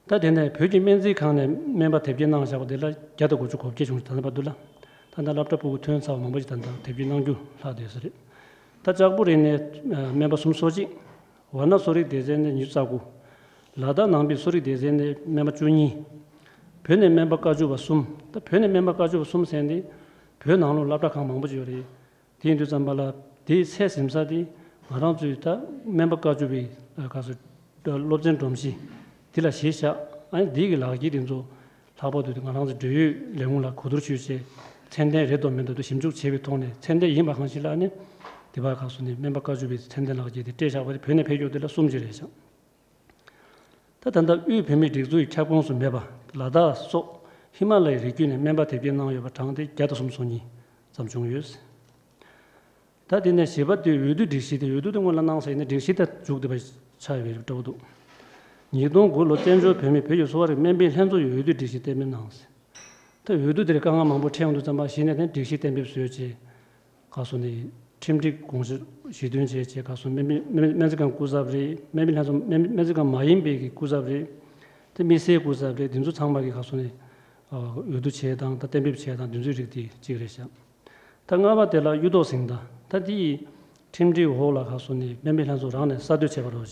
ད་དེ་ནས་བོད་ཀྱི་སྨན་རྩིས་ཁང་ནས་སྨན་པ་དེབ་སྐྱེལ་གནང་བཞག་པ་དེ་ལ་བརྒྱ་དང་དགུ་བཅུ་གོ་བརྒྱད་བྱུང་ཞིག་ད་ལྟ་བར་དུ་ལ་ད་ལྟ་སློབ་གྲྭ་ཕྲུ་གུ་ཐོན་ཚར་བ་མང་པོ་ཞིག་ད་ལྟ་དེབ་སྐྱེལ་གནང་རྒྱུ་ལྷག་བསྡད་ས་རེད། ད་ལྕགས་པོ་རི་ནས་སྨན་པ་སུམ་ཅུ་སོ་གཅིག་ཝཱ་ཎ་གསོ་རིག་སྡེ་ཚན་ནས་ཉི་ཤུ་རྩ་དགུ། ལ་དྭགས་ནང་པའི་གསོ་རིག་སྡེ་ཚན་ནས་སྨན་པ་བཅུ་གཉིས། བོད་ནས་སྨན་པ་བཀའ་བཅུ་པ་གསུམ། ད་བོད་ནས་སྨན་པ་བཀའ་བཅུ་པ་གསུམ་ཟེར་འདི། བོད་ནང་ལོགས་སློབ་གྲྭ་ཁང་མང་པོ་ཅིག་ཡོད་རེད། དེ་ཡིན་དུས་ཙམ་པ་ལ་དེའི་ཚད་ཟིན་ས་དེ་ང་རང་ཚོའི་ད་སྨན་པ་བཀའ་བཅུ་པའི་ག་ཚོད་སློབ་ཚན་སྒྲོམ་གཞི་དེ་ལ་གཞི་བཞག་ཨ་ནི་འདི་གི་ལག་འཁྱེར་དེ་ཚོ་ལྷག་པར་དུ་ང་རང་ཚོའི་འབྲེལ་ཡོད་ལས་ཁུངས་ལ་གོ་བསྡུར་ཞུས་བྱས་ཚད་ལྡན་རེད་དམ་མིན་དམ་དུ་ཞིབ་འཇུག་བྱས་པའི་ཐོག་ནས་ཚད་ལྡན་ཡིན་པ་གང་ཞིག་ལ་ནི་དེ་བར་ཁག་སོང་ནས་སྨན་པ་བཀའ་བཅུ་པའི་ཚད་ལྡན་ལག་འཁྱེར་དེ་སྤྲད་བཞག་པ་དེ་བོད་ནས་ཕེབས་ཡོད་དེ་ལ་གསུམ་ཅིག་རེད་བཞག་ད་ད་ལྟ་དབུས་བོད་མིའི་སྒྲིག་འཛུགས་ཀྱི་ཁྱབ་ཁོངས་སུ་མེད་པ་ལ་དྭགས་སོགས་ཧི་མ་ལ་ཡའི་རི་རྒྱུད་ནས་སྨན་པ་དེབ་སྐྱེལ་གནང་ཡོད་པ་གྲངས་དེ་བརྒྱ་དང་སུམ་ཅུ་སོ་གཉིས་ཙམ་བྱུང་ཡོད། ད་དེ་ནས་བཞི་པ་དེ་འོས་བསྡུ་སྒྲིག་གཞི་དེ་འོས་བསྡུ་དེ་སྔོན་ལ་གནང་ས་ཡིན་ན་སྒྲིག་གཞི་དེ་མཇུག་བསྡུ་བ་ཆགས་ཡོད་པའི་འདྲ་པོ་འདུག་ཉིས་སྟོང་དགུ་ལོ་བཙན་བྱོལ་བོད་མིའི་བོད་ཀྱི་གསོ་བ་རིག་སྨན་པའི་ལྷན་ཚོགས་ཀྱིས་འོས་བསྡུ་སྒྲིག་གཞི་གཏན་འབེབས་གནང་ཟིན། ད་འོས་བསྡུ་དེར་དཀའ་ངལ་མང་པོ་འཕྲད་ཡོང་དུས་ཙམ་པ་གཞི་ནས་དེ་སྒྲིག་གཞི་གཏན་འབེབས་བཟོས་རྗེས། ཁ་སོ་ནས་ཁྲིམས་སྒྲིག་དགོངས་གཞི་གཞི་རྟོན་བྱས་རྗེས་ཁ་སོ་སྨན་སྨན་སྨན་རྩིས་ཁང་སྐུ་ཚབ་རེད། སྨན་པའི་ལྷན་ཚོགས་སྨན་སྨན་རྩིས་ཁང་མ་ཡིན་པའི་གི་སྐུ་ཚབ་རེད། དེ་དམིགས་བསལ་སྐུ་ཚབ་རེད། འདི་ཚོ་ཚང་མ་གི་ཁ་སོ་ནས་འོས་བསྡུ་བྱས་དང་ད་གཏན་འབེབས་བྱས་དང་འདི་ཚོའི་རིགས་དེ་གཅིག་རེད་ཤག་ད་ལྔ་པ་དེ་ལ་གཡུ་ཐོག་གཟེངས་རྟགས། ད་དེ་ཡི་ ཁྲིམས་སྒྲིག་འོག་ལ་ཁ་སོ་ནས་སྨན་པའི་ལྷན་ཚོགས་རང་ནས་གསར་གཏོད་བྱས་པ་རེད།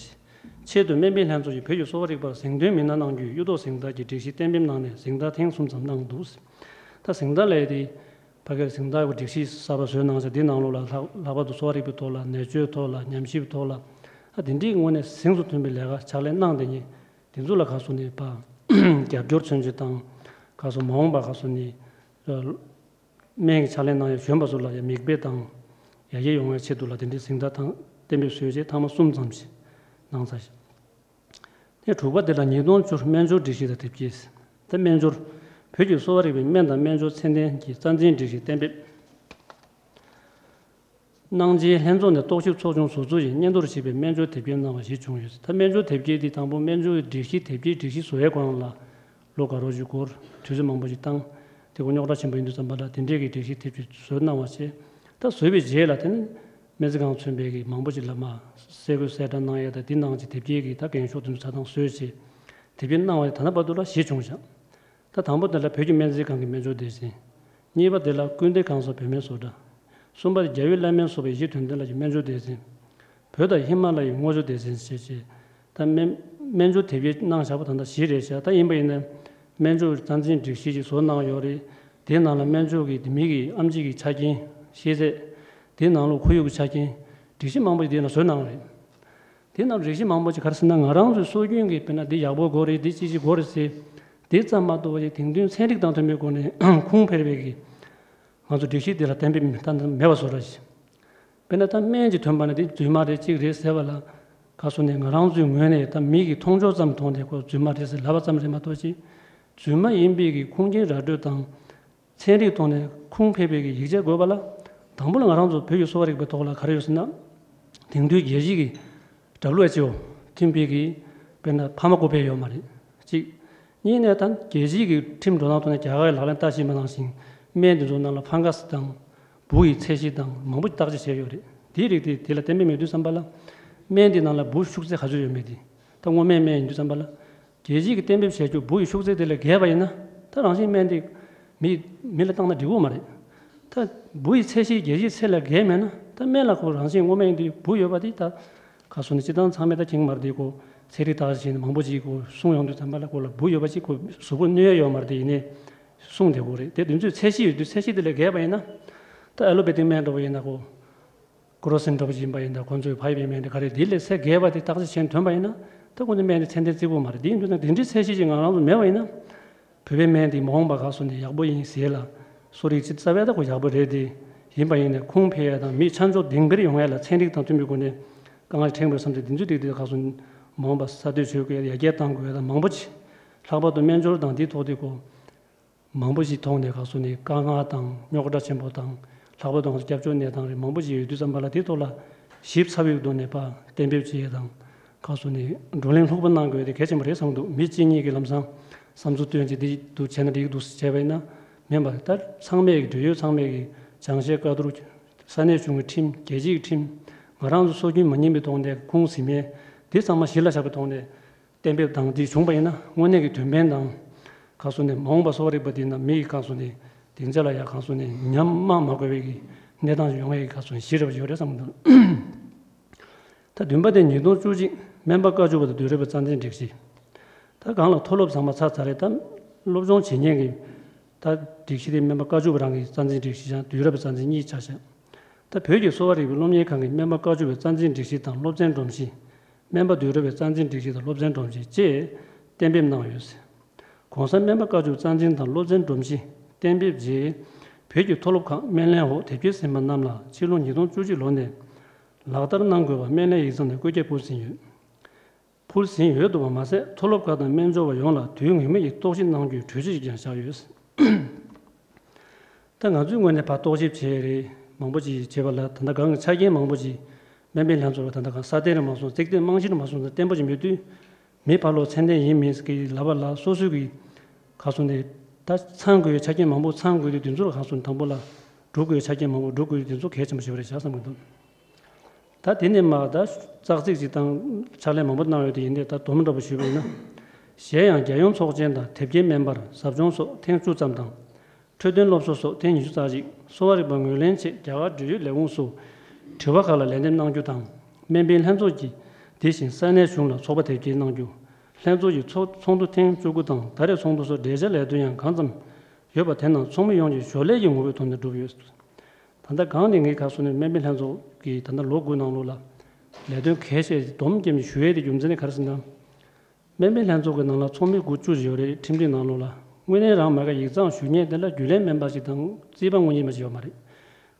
ཆེད་དུ་སྨན་པའི་ལྷན་ཚོགས་ཀྱིས་བོད་ཀྱི་གསོ་བ་རིག་པར་གཟེངས་ཐོན་མི་སྣ་གནང་རྒྱུའི་གཡུ་ཐོག་གཟེངས་རྟགས་ཀྱི་སྒྲིག་གཞི་གཏན་འབེབས་གནང་ནས་གཟེངས་རྟགས་ཐེངས་གསུམ་ཙམ་གནང་འདུག། ད་གཟེངས་རྟགས་ལས་དེ་ཕ་གིར་གཟེངས་རྟགས་ཀྱི་སྒྲིག་གཞི་གསར་པ་བཟོས་གནང་ཚེ་འདི་ནང་ལོགས་ལ་ལྷག་ལྷག་པར་དུ་གསོ་བ་རིག་པའི་ཐོག་ལ་ནད་བཅོས་ཐོག་ལ་ཉམས་ཞིབ་ཐོག་ལ་ཨ་དེ་འདྲའི་ངོས་ནས་གཟེངས་སུ་ཐོན་པའི་ལས་ཀ་ཕྱག་ལས་གནང་བསྡད་མཁན་དེ་ཚོ་ལ་ཁ་སོ་ནས་ཕ་རྒྱབ་སྐྱོར་མཚོན་བྱེད་དང་ཁ་སོ་མ་འོངས་པ་ཁ་སོ་ནས། སྨན་གྱི་ཕྱག་ལས་གནང་ཡག་གཞོན་པ་ཚོ་ལ་ཡང་མིག་དཔེ་དང་ཡར་རྒྱས་ཡོང་བའི་ཆེད་དུ་ལ་དེ་འདྲའི་གཟེངས་རྟགས་དང་གཏན་འབེབས་བཟོས་རྗེས་ཐེངས་མ་གསུམ་ཙམ་ཞིག་གནང་ཚར་ཤག། དེ་དྲུག་པ་དེ་ལ་ཉིས་སྟོང་བཅུ་སྨན་སྦྱོར་སྒྲིག་གཞི་དང་དེབ་སྐྱེལ། ད་སྨན་སྦྱོར་བོད་ཀྱི་གསོ་བ་རིག་པའི་སྨན་དང་སྨན་སྦྱོར་ཚད་ལྡན་གྱི་རྩ་འཛིན་སྒྲིག་གཞི་གཏན་འབེབས། གནང་རྗེས་ལྷན་ཚོགས་ནས་རྟོག་ཞིབ་ཚོགས་ཆུང་བཟོ་ཚུལ་ཡིན་སྙན་ཐོར་ཞེས་པའི་སྨན་སྦྱོར་དེབ་སྐྱེལ་གནང་བ་ཞིག་བྱུང་ཡོད། ད་སྨན་སྦྱོར་དེབ་སྐྱེལ་འདི་དང་པོ་སྨན་སྦྱོར་སྒྲིག་གཞི་དེབ་སྐྱེལ་སྒྲིག་གཞི་བཟོ་བའི་སྐོར་ལ་ལོ་འགའ་རོགས་ཀྱི་སྐོར་དུས་ཚོད་མང་པོ་ཞིག་བཏང་། དེ་ཁོ་རྙོག་དྲ་ཆེན་པོ་ཡིན་དུས་ཙམ་པ་ལ་དེ་འདྲས་ཀྱི་སྒྲིག་གཞི་དེབ་སྐྱེལ་བཟོས་གནང་བ་བྱས། ད་བཟོས་པའི་རྗེས་ལ་དེ་ནི་སྨན་རྩིས་ཁང་མཚོན་པའི་གི་མང་པོ་ཞིག་ལ་མ་གསལ་བཀོད་གསལ་བསྒྲགས་གནང་ཡ་ད་འདི་ནང་གི་དེབ་སྐྱེལ་གི་ད་འགེངས་ཤོག་དེ་ཚོ་ཆ་ཚང་བཟོས་བྱས་དེབ་སྐྱེལ་གནང་བ་ད་ལྟ་བར་དུ་ལ་བཞི་བྱུང་ཤག། ད་དང་པོ་དེ་ལ་བོད་ཀྱི་སྨན་རྩིས་ཁང་གི་སྨན་སྦྱོར་སྡེ་ཚན། གཉིས་པ་དེ་ལ་ཀུན་བདེ་ཁང་སོགས་བོད་སྨན་བཟོ་གྲྭ། གསུམ་པ་རྒྱལ་བའི་བླ་སྨན་སོགས་པའི་གཞི་དོན་ལྡན་ལ་ཡི་སྨན་སྦྱོར་སྡེ་ཚན། བོད་དང་ཧི་མ་ལ་ཡའི་སྔོ་ཆུ་སྡེ་ཚན་ཞེས་བྱས། ད་སྨན་སྨན་སྦྱོར་དེབ་སྐྱེལ་གནང་བཞག་པ་ད་ལྟ་བཞི་རེད་བཞག། ད་ཡིན་པ་ཡིན་ན་སྨན་སྦྱོར་རྩ་འཛིན་སྒྲིག་གཞི་ཞིག་བཟོ་གནང་ཡོད་རེད། དེའི་ནང་ལ་སྨན་སྦྱོར་གྱི་མི་གི་ཨེམ་ཆི་གི་ཆ་རྐྱེན། ཤེས་ཚད། དེའི་ནང་ལོགས་ཁོར་ཡུག་གི་ཆ་རྐྱེན། སྒྲིག་གཞི་མང་པོ་ཞིག་དེའི་ནང་བཟོས་གནང་བ་རེད། དེ་རྣམས་རིགས་གཞི་མང་པོ་ཅིག་ག་རེ་ཟེར་ན་ང་རང་ཚོའི་སྲོལ་རྒྱུན་གྱི་དཔེར་ན་འདི་ཡག་པོ་དགོས་རེད་འདི་ཅི་ཞིག་དགོས་རེད་ཟེར། དེ་ཙམ་མ་གཏོགས་པ་ཞིག་དེང་དུས་ཚན་རིག་དང་མཐུན་པའི་སྒོ་ནས་ཁུངས་འཕེར་བའི་གི་ང་ཚོ་སྒྲིག་གཞི་འདི་ལ་གཏན་འབེབས་ད་མེད་པ་བཟོ་འདྲ་ཞིག། དཔེར་ན་ད་སྨན་གྱི་ཐོན་པ་ནི་དེ་རྫུན་མ་རེད་གཅིག་རེད་ཟེར་བ་ལ་ག་སོ་ནས་ང་རང་ཚོའི་ངོས་ནས་ད་མི་གི་མཐོང་ཕྱོགས་ཙམ་མཐོང་ནས་ཁོ་རྫུན་མ་རེད་ཟེར་ལབ་པ་ཙམ་རེད་མ་གཏོགས་ཅིག་རྫུན་མ་ཡིན་པའི་གི་ཁུངས་སྐྱེལ་ར་སྤྲོད་དང་། ཚན་རིག་ཐོག་ནས་ཁུངས་འཕེར་བའི་གི་ཡིག་ཆ་དགོས་པ་ལ། དང་པོ་ལ་ང་རང་ཚོ་བོད་ཀྱི་གསོ་བ་རིག་པའི་ཐོག་ལ་ག་རེ་ཡོད་ཟེར་ན། དེང་དུས་རྒྱལ་སྤྱི་གི་W H O མཐུན་པའི་གི་དཔེར་ན་ཕ་མ་སྐུ་བལ་ཡོད་མ་རེད། གཅིག་གཉིས་ནས་ད་རྒྱལ་སྤྱིའི་གི་ཁྲིམས་འགྲོ་སྟངས་ཐོག་ནས་རྒྱ་གར་གྱི་ལག་ལེན་ལྟ་བཞིན་པ་ནང་བཞིན་སྨན་དེ་ཚོ་ནང་ལ་ཕང་ག་སི་དང་འབུ་ཡི་ཚད་གཞི་དང་མང་པོ་བརྟག་དཔྱད་བྱས་ཡོད་རེད། དེའི་རིགས་དེ་དེ་ལ་གཏན་འབེབས་མེད་དུས་ཙམ་པ་ལ་སྨན་དེ་ནང་ལ་འབུ་ཤུགས་ཚད་ག་ཚོད་ཡོད་མེད་དེ་ད་སྔོ་སྨན་སྨན་ཡིན་དུས་ཙམ་པ་ལ། རྒྱལ་སྤྱིའི་གི་གཏན་འབེབས་བྱས་རྒྱུ་འབུ་ཡི་ཤུགས་ཚད་དེ་ལས་བརྒལ་བ་ཡིན་ན་ད་རང་བཞིན་སྨན་དེ་མི་མི་ལ་བཏང་ན་འགྲིག་གི་མ་རེད། ད་འབུ་ཡི་ཚད་གཞི་རྒྱལ་སྤྱིའི་ཚད་ལས་བརྒལ་མེད་ན་ད་སྨན་ལ་ཁོ་རང་བཞིན་སྔོ་སྨན་ཡིན་དུས་འབུ་ཡོད་པ་དེ་ད་ག་སོ་ནས་སྤྱི་བཏང་ཚང་མས་ད་མཁྱེན་གྱི་མ་རེད་དེ་ཁོ་ཚན་རིག་བརྟག་དཔྱད་བྱས་ནས་མང་པོ་ཅིག་ཁོ་གསུངས་ཡོང་དུས་ཙམ་པ་ལ་ཁོ་ལ་འབུ་ཡོད་པ་ཅིག་ཁོ་གཟུགས་པོ་གནོད་ཡ་ཡོད་མ་རེད་དེ་ཡིན་ནའི་གསུངས་བསྡད་ཀྱི་རེད། དེ་དུས་ཚོད་ཚད་གཞི་ཡོད་དུས་ཚད་གཞི་དེ་ལས་བརྒལ་བ་ཡིན་ན་ད་ཨ་ལོ་པེ་ཏིག་སྨན་འདྲ་བོ་ཡིན་ན་ཁོ། ཀོ་རོ་སིན་འདྲ་པོ་ཅིག་ཡིན་པ་ཡིན་ན་ཁོང་ཚོས་ཕ་ཡི་བའི་སྨན་དེ་ག་རེ་འདི་ལས་ཚད་བརྒལ་བ་དེ་བརྟག་དཔྱད་བྱས་ཐོན་པ་ཡིན་ན་ད་ཁོང་ཚོའི་སྨན་དེ་ཚད་ལྡན་བརྩི་དགོས་མ་རེད། དེ་ཡིན་དུས་ན་དེ་འདྲའི་ཚད་གཞི་ཅིག་ང་རང་ཚོ་མེད་པ་ཡིན་ན་བོད་པའི་སྨན་དེ་མ་འོངས་པ་ག་སོ་ནས་ཡག་པོ་ཡིན་ཟེར་ལ་གསོ་རིག་ཅིག་རྩ་བའི་ད་ཁོ་ཡག་པོ་རེད་དེ་ཡིན་པ་ཡིན་ན་ཁུངས་འཕེར་ཡ་དང་མི་ཆ་འཇོག་ལྡིང་འཕེར་ཡོང་ཡ་ལ་ཚན་རིག་དང་མཐུན་པའི་སྒོ་ནས་དཀའ་ངལ་འཕྲད་དགོས་བསམ་སྟེ་དེ་ཚོའི་རིགས་དེ་ག་སོ་མ་འོངས་པ་གསར་གཏོད་བྱེད་དགོས་ཡ་རྒྱས་གཏང་དགོས་ཡ་དང་མང་པོ་ཅིག་ལྷག་པར་དུ་སྨན་སྦྱོར་དང་དེའི་ཐོག་དེ་ཁོ། མང་པོ་ཞིག་མཐོང་ནས་ཁ་སོ་ནས་དཀའ་ངལ་དང་རྙོག་དྲ་ཆེན་པོ་དང་ལྷག་པར་དུ་ང་ཚོ་སྐྱབས་བཅོལ་གནས་སྟངས་རིགས་མང་པོ་ཞིག་ཡོད་དུས་ཙམ་པ་ལ་དེ་ཐོག་ལ་ཞིབ་ཚགས་པོའི་ཐོག་ནས་ཕར་གཏན་འབེབས་བྱེད་ཡས་དང་ཁ་སོ་ནས་བགྲོ་གླེང་ལྷུག་པོ་གནང་དགོས་དེ་གལ་ཆེན་པོ་རེད་བསམ་འདུག། མི་གཅིག་གཉིས་ཀྱིས་ལམ་སང་བསམ་ཚུལ་བཏོན་བྱས་འདི་འདུག་བྱས་ན་འགྲིག་འདུག་བྱས་པ་ཡིན་ན་མིན་པར་ད་ཚང་མས་ཀྱི་འབྲེལ་ཡོད་ཚང་མས་ཀྱི་སྦྱང་བཤད་བཀའ་བསྡུར་ས་གནས་གཞུང་གི་ཁྲིམས་རྒྱལ་སྤྱིའི་ཁྲིམས་ང་རང་ཚོ་སྲོལ་རྒྱུན་མ་ཉམས་པའི་ཐོག་ནས་ཁུངས་ཟིན་མེད་འདི་ཚང་མ་གཞི་ལ་བཞག་པའི་ཐོག་ནས། གཏན་འབེབས་དང་དེ་བྱུང་པ་ཡིན་ན་དངོས་གནས་ཀྱི་དོན་ཕན་དང་། ག་སོ་ནས་མ་འོངས་པ་གསོ་བ་རིག་པ་དེ་ན་མི་ཡི་ག་སོ་ནས་སྡིངས་ཆ་ལ་ཡང་ག་སོ་ནས་ཉམས་དམག་མ་དགོས་པའི་གི་གནས་སྟངས་ཡོང་ཡས་ཀྱི་ག་སོ་ནས་གཞི་རེ་བ་ཡོད་རེད་བསམ་གྱི་འདུག། ད་བདུན་པ་དེ་ཉིས་སྟོང་བཅུ་གཅིག་སྨན་པ་བཀའ་བཅུ་པ་དང་དུས་རབས་པའི་རྩ་འཛིན་སྒྲིག་གཞི། ད་གང་ལ་མཐོ་སློབ་ཚང་མ་ཚར་ཚར་རེད་ད། སློབ་སྦྱོང་བྱེད་མཁན་གྱི་ད་སྒྲིག་གཞི་དེ་སྨན་པ་བཀའ་བཅུ་པ་རང་གི་རྩ་འཛིན་སྒྲིག་གཞི་ཡང་དུས་རབས་པའི་རྩ་འཛིན་གཉིས་ཆགས་ཤག། ད་བོད་ཀྱི་གསོ་བ་རིག་པའི་སློབ་གཉེར་ཁང་གི་སྨན་པ་བཀའ་བཅུ་པའི་རྩ་འཛིན་སྒྲིག་གཞི་དང་སློབ་ཚན་སྒྲོམ་གཞི། སྨན་པ་དུས་རབས་པའི་རྩ་འཛིན་སྒྲིག་གཞི་དང་སློབ་ཚན་སྒྲོམ་གཞི་བཅས་གཏན་འབེབས་གནང་ཡོད། གོང་ས་སྨན་པ་བཀའ་བཅུ་པའི་རྩ་འཛིན་དང་སློབ་ཚན་སྒྲོམ་གཞི་གཏན་འབེབས་རྗེས་བོད་ཀྱི་མཐོ་སློབ་ཁག་སྨན་ལྷན་འོག་དེབ་སྐྱེལ་ཟིན་པ་རྣམས་ལ་ཕྱི་ལོ་ཉིས་སྟོང་བཅུ་གཅིག་ལོ་ནས་ལག་བསྟར་གནང་དགོས་པ་སྨན་ལྷན་ཡིག་ཚང་ནས་བཀོད་ཁྱབ་ཕུལ་ཟིན་ཡོད། ཕུལ་ཟིན་ཡོད་འདུག་པ་མ་ཟད་མཐོ་སློབ་ཁག་དང་སྨན་སྦྱོར་བ་ཡོངས་ལ་དུས་ངེས་མེད་ཀྱི་རྟོག་ཞིབ་གནང་རྒྱུའི་གྲོས་ཆོད་ཅིག་ཀྱང་བཞག་ཡོད། ད་ང་ཚོའི་ངོས་ནས་ཕར་རྟོག་ཞིབ་བྱས་རེད་མང་པོ་ཅིག་བྱས་པ་ལ་ད་ལྟ་གང་གི་ཆ་རྐྱེན་མང་པོ་ཅིག་སྨན་པའི་ལྷན་ཚོགས་ལ་ད་ལྟ་གང་སྲ་བརྟན་རེད་མ་སོང་རྩིག་བརྟན་རྨང་གཞི་རེད་མ་སོང་ད་བརྟན་པོ་ཅིག་མེད་དུས་མི་ཕར་ལོག་ཚད་ལྡན་ཡིན་མིན་གྱི་ལབ་པ་ལ་སོ་སོའི་གི་ག་སོང་ནས་ད་ཚང་དགོས་ཡའི་ཆ་རྐྱེན་མང་པོ་ཚང་དགོས་དུས་དེ་ཚོ་ལ་ག་སོང་དང་པོ་ལ་འགྲོ་དགོས་ཡའི་ཆ་རྐྱེན་མང་པོ་འགྲོ་དགོས་དུས་དེ་ཚོ་གལ་ཆེན་པོ་ཞིག་རེད་བཞག་བསམ་གི་འདུག། ད་དེ་ནས་མར་ད་ཙག་ཙིག་ཅིག་དང་ཕྱག་ལས་མང་པོ་གནང་ཡོད་དེ་ཡིན་ནའི་ད་དོ་མི་འདྲ་པོ་ཞུས་པ་ཡིན་ན། གཞན་ཡང་རྒྱལ་ཡོངས་ཚོགས་ཆེན་དང་དེབ་སྐྱེལ་སྨན་པར་ཟབ་སྦྱོང་སོགས་ཐེངས་བཅུ་ཙམ་དང་། འཕྲོད་བསྟེན་སློབ་གསོ་སོགས་ཐེངས་ཉི་ཤུ་རྩ་གཅིག་གསོ་བ་རིག་པ་ངོས་ལེན་ཆེད་རྒྱ་གར་འབྲེལ་ཡོད་ལས་ཁུངས་སུ་ དྲི་བ་ཁག་ལ་ལན་འདེབས་གནང་རྒྱུ་དང་། སྨན་པའི་ལྷན་ཚོགས་ཀྱིས་དེ་བཞིན་ས་གནས་གཞུང་ལ་ཚོགས་པ་དེབ་སྐྱེལ་གནང་རྒྱུ། ལྷན་ཚོགས་ཀྱི་ཚོགས་ཚོགས་འདུ་ཐེངས་བཅུ་དགུ་དང་ད་རེས་ཚོགས་འདུ་སོགས་འབྲེལ་བྱ་ལས་དོན་ཡང་གང་ཙམ་ཡོད་པ་དེ་རྣམས་ཚོགས་མི་ཡོངས་ཀྱི་ཞོར་ལས་ཀྱི་ངོ་བོའི་ཐོག་ནས་བསྒྲུབས་ཡོད། ད་ལྟ་གང་ནས་ངས་ག་སོ་ནས་སྨན་པའི་ལྷན་ཚོགས་ཀྱིས་ད་ལྟ་ལོ་དགུ་ནང་ལོགས་ལ་ལས་དོན་གལ་ཆེ་སྡོམ་རྒྱབ་ནས་ཞུ་ཡས་དེ་རྒྱུ་མཚན་ནི་ག་རེ་ཟེར་ན། སྨན་པའི་ལྷན་ཚོགས་ཀྱི་ནང་ལ་ཚོགས་མི་དགུ་བཅུ་ཡོད་རེད། ཁྲིམས་སྒྲིག་ནང་ལོགས་ལ་དངོས་གནས་རང་མ་ག་ཡིག་ཚང་ཞུ་མཁན་དེ་ལ་རྒྱུན་ལས་སྨན་པ་ཞིག་དང་རྩིས་པ་དངོས་གཉེར་མ་ཞིག་ཡོད་མ་རེད།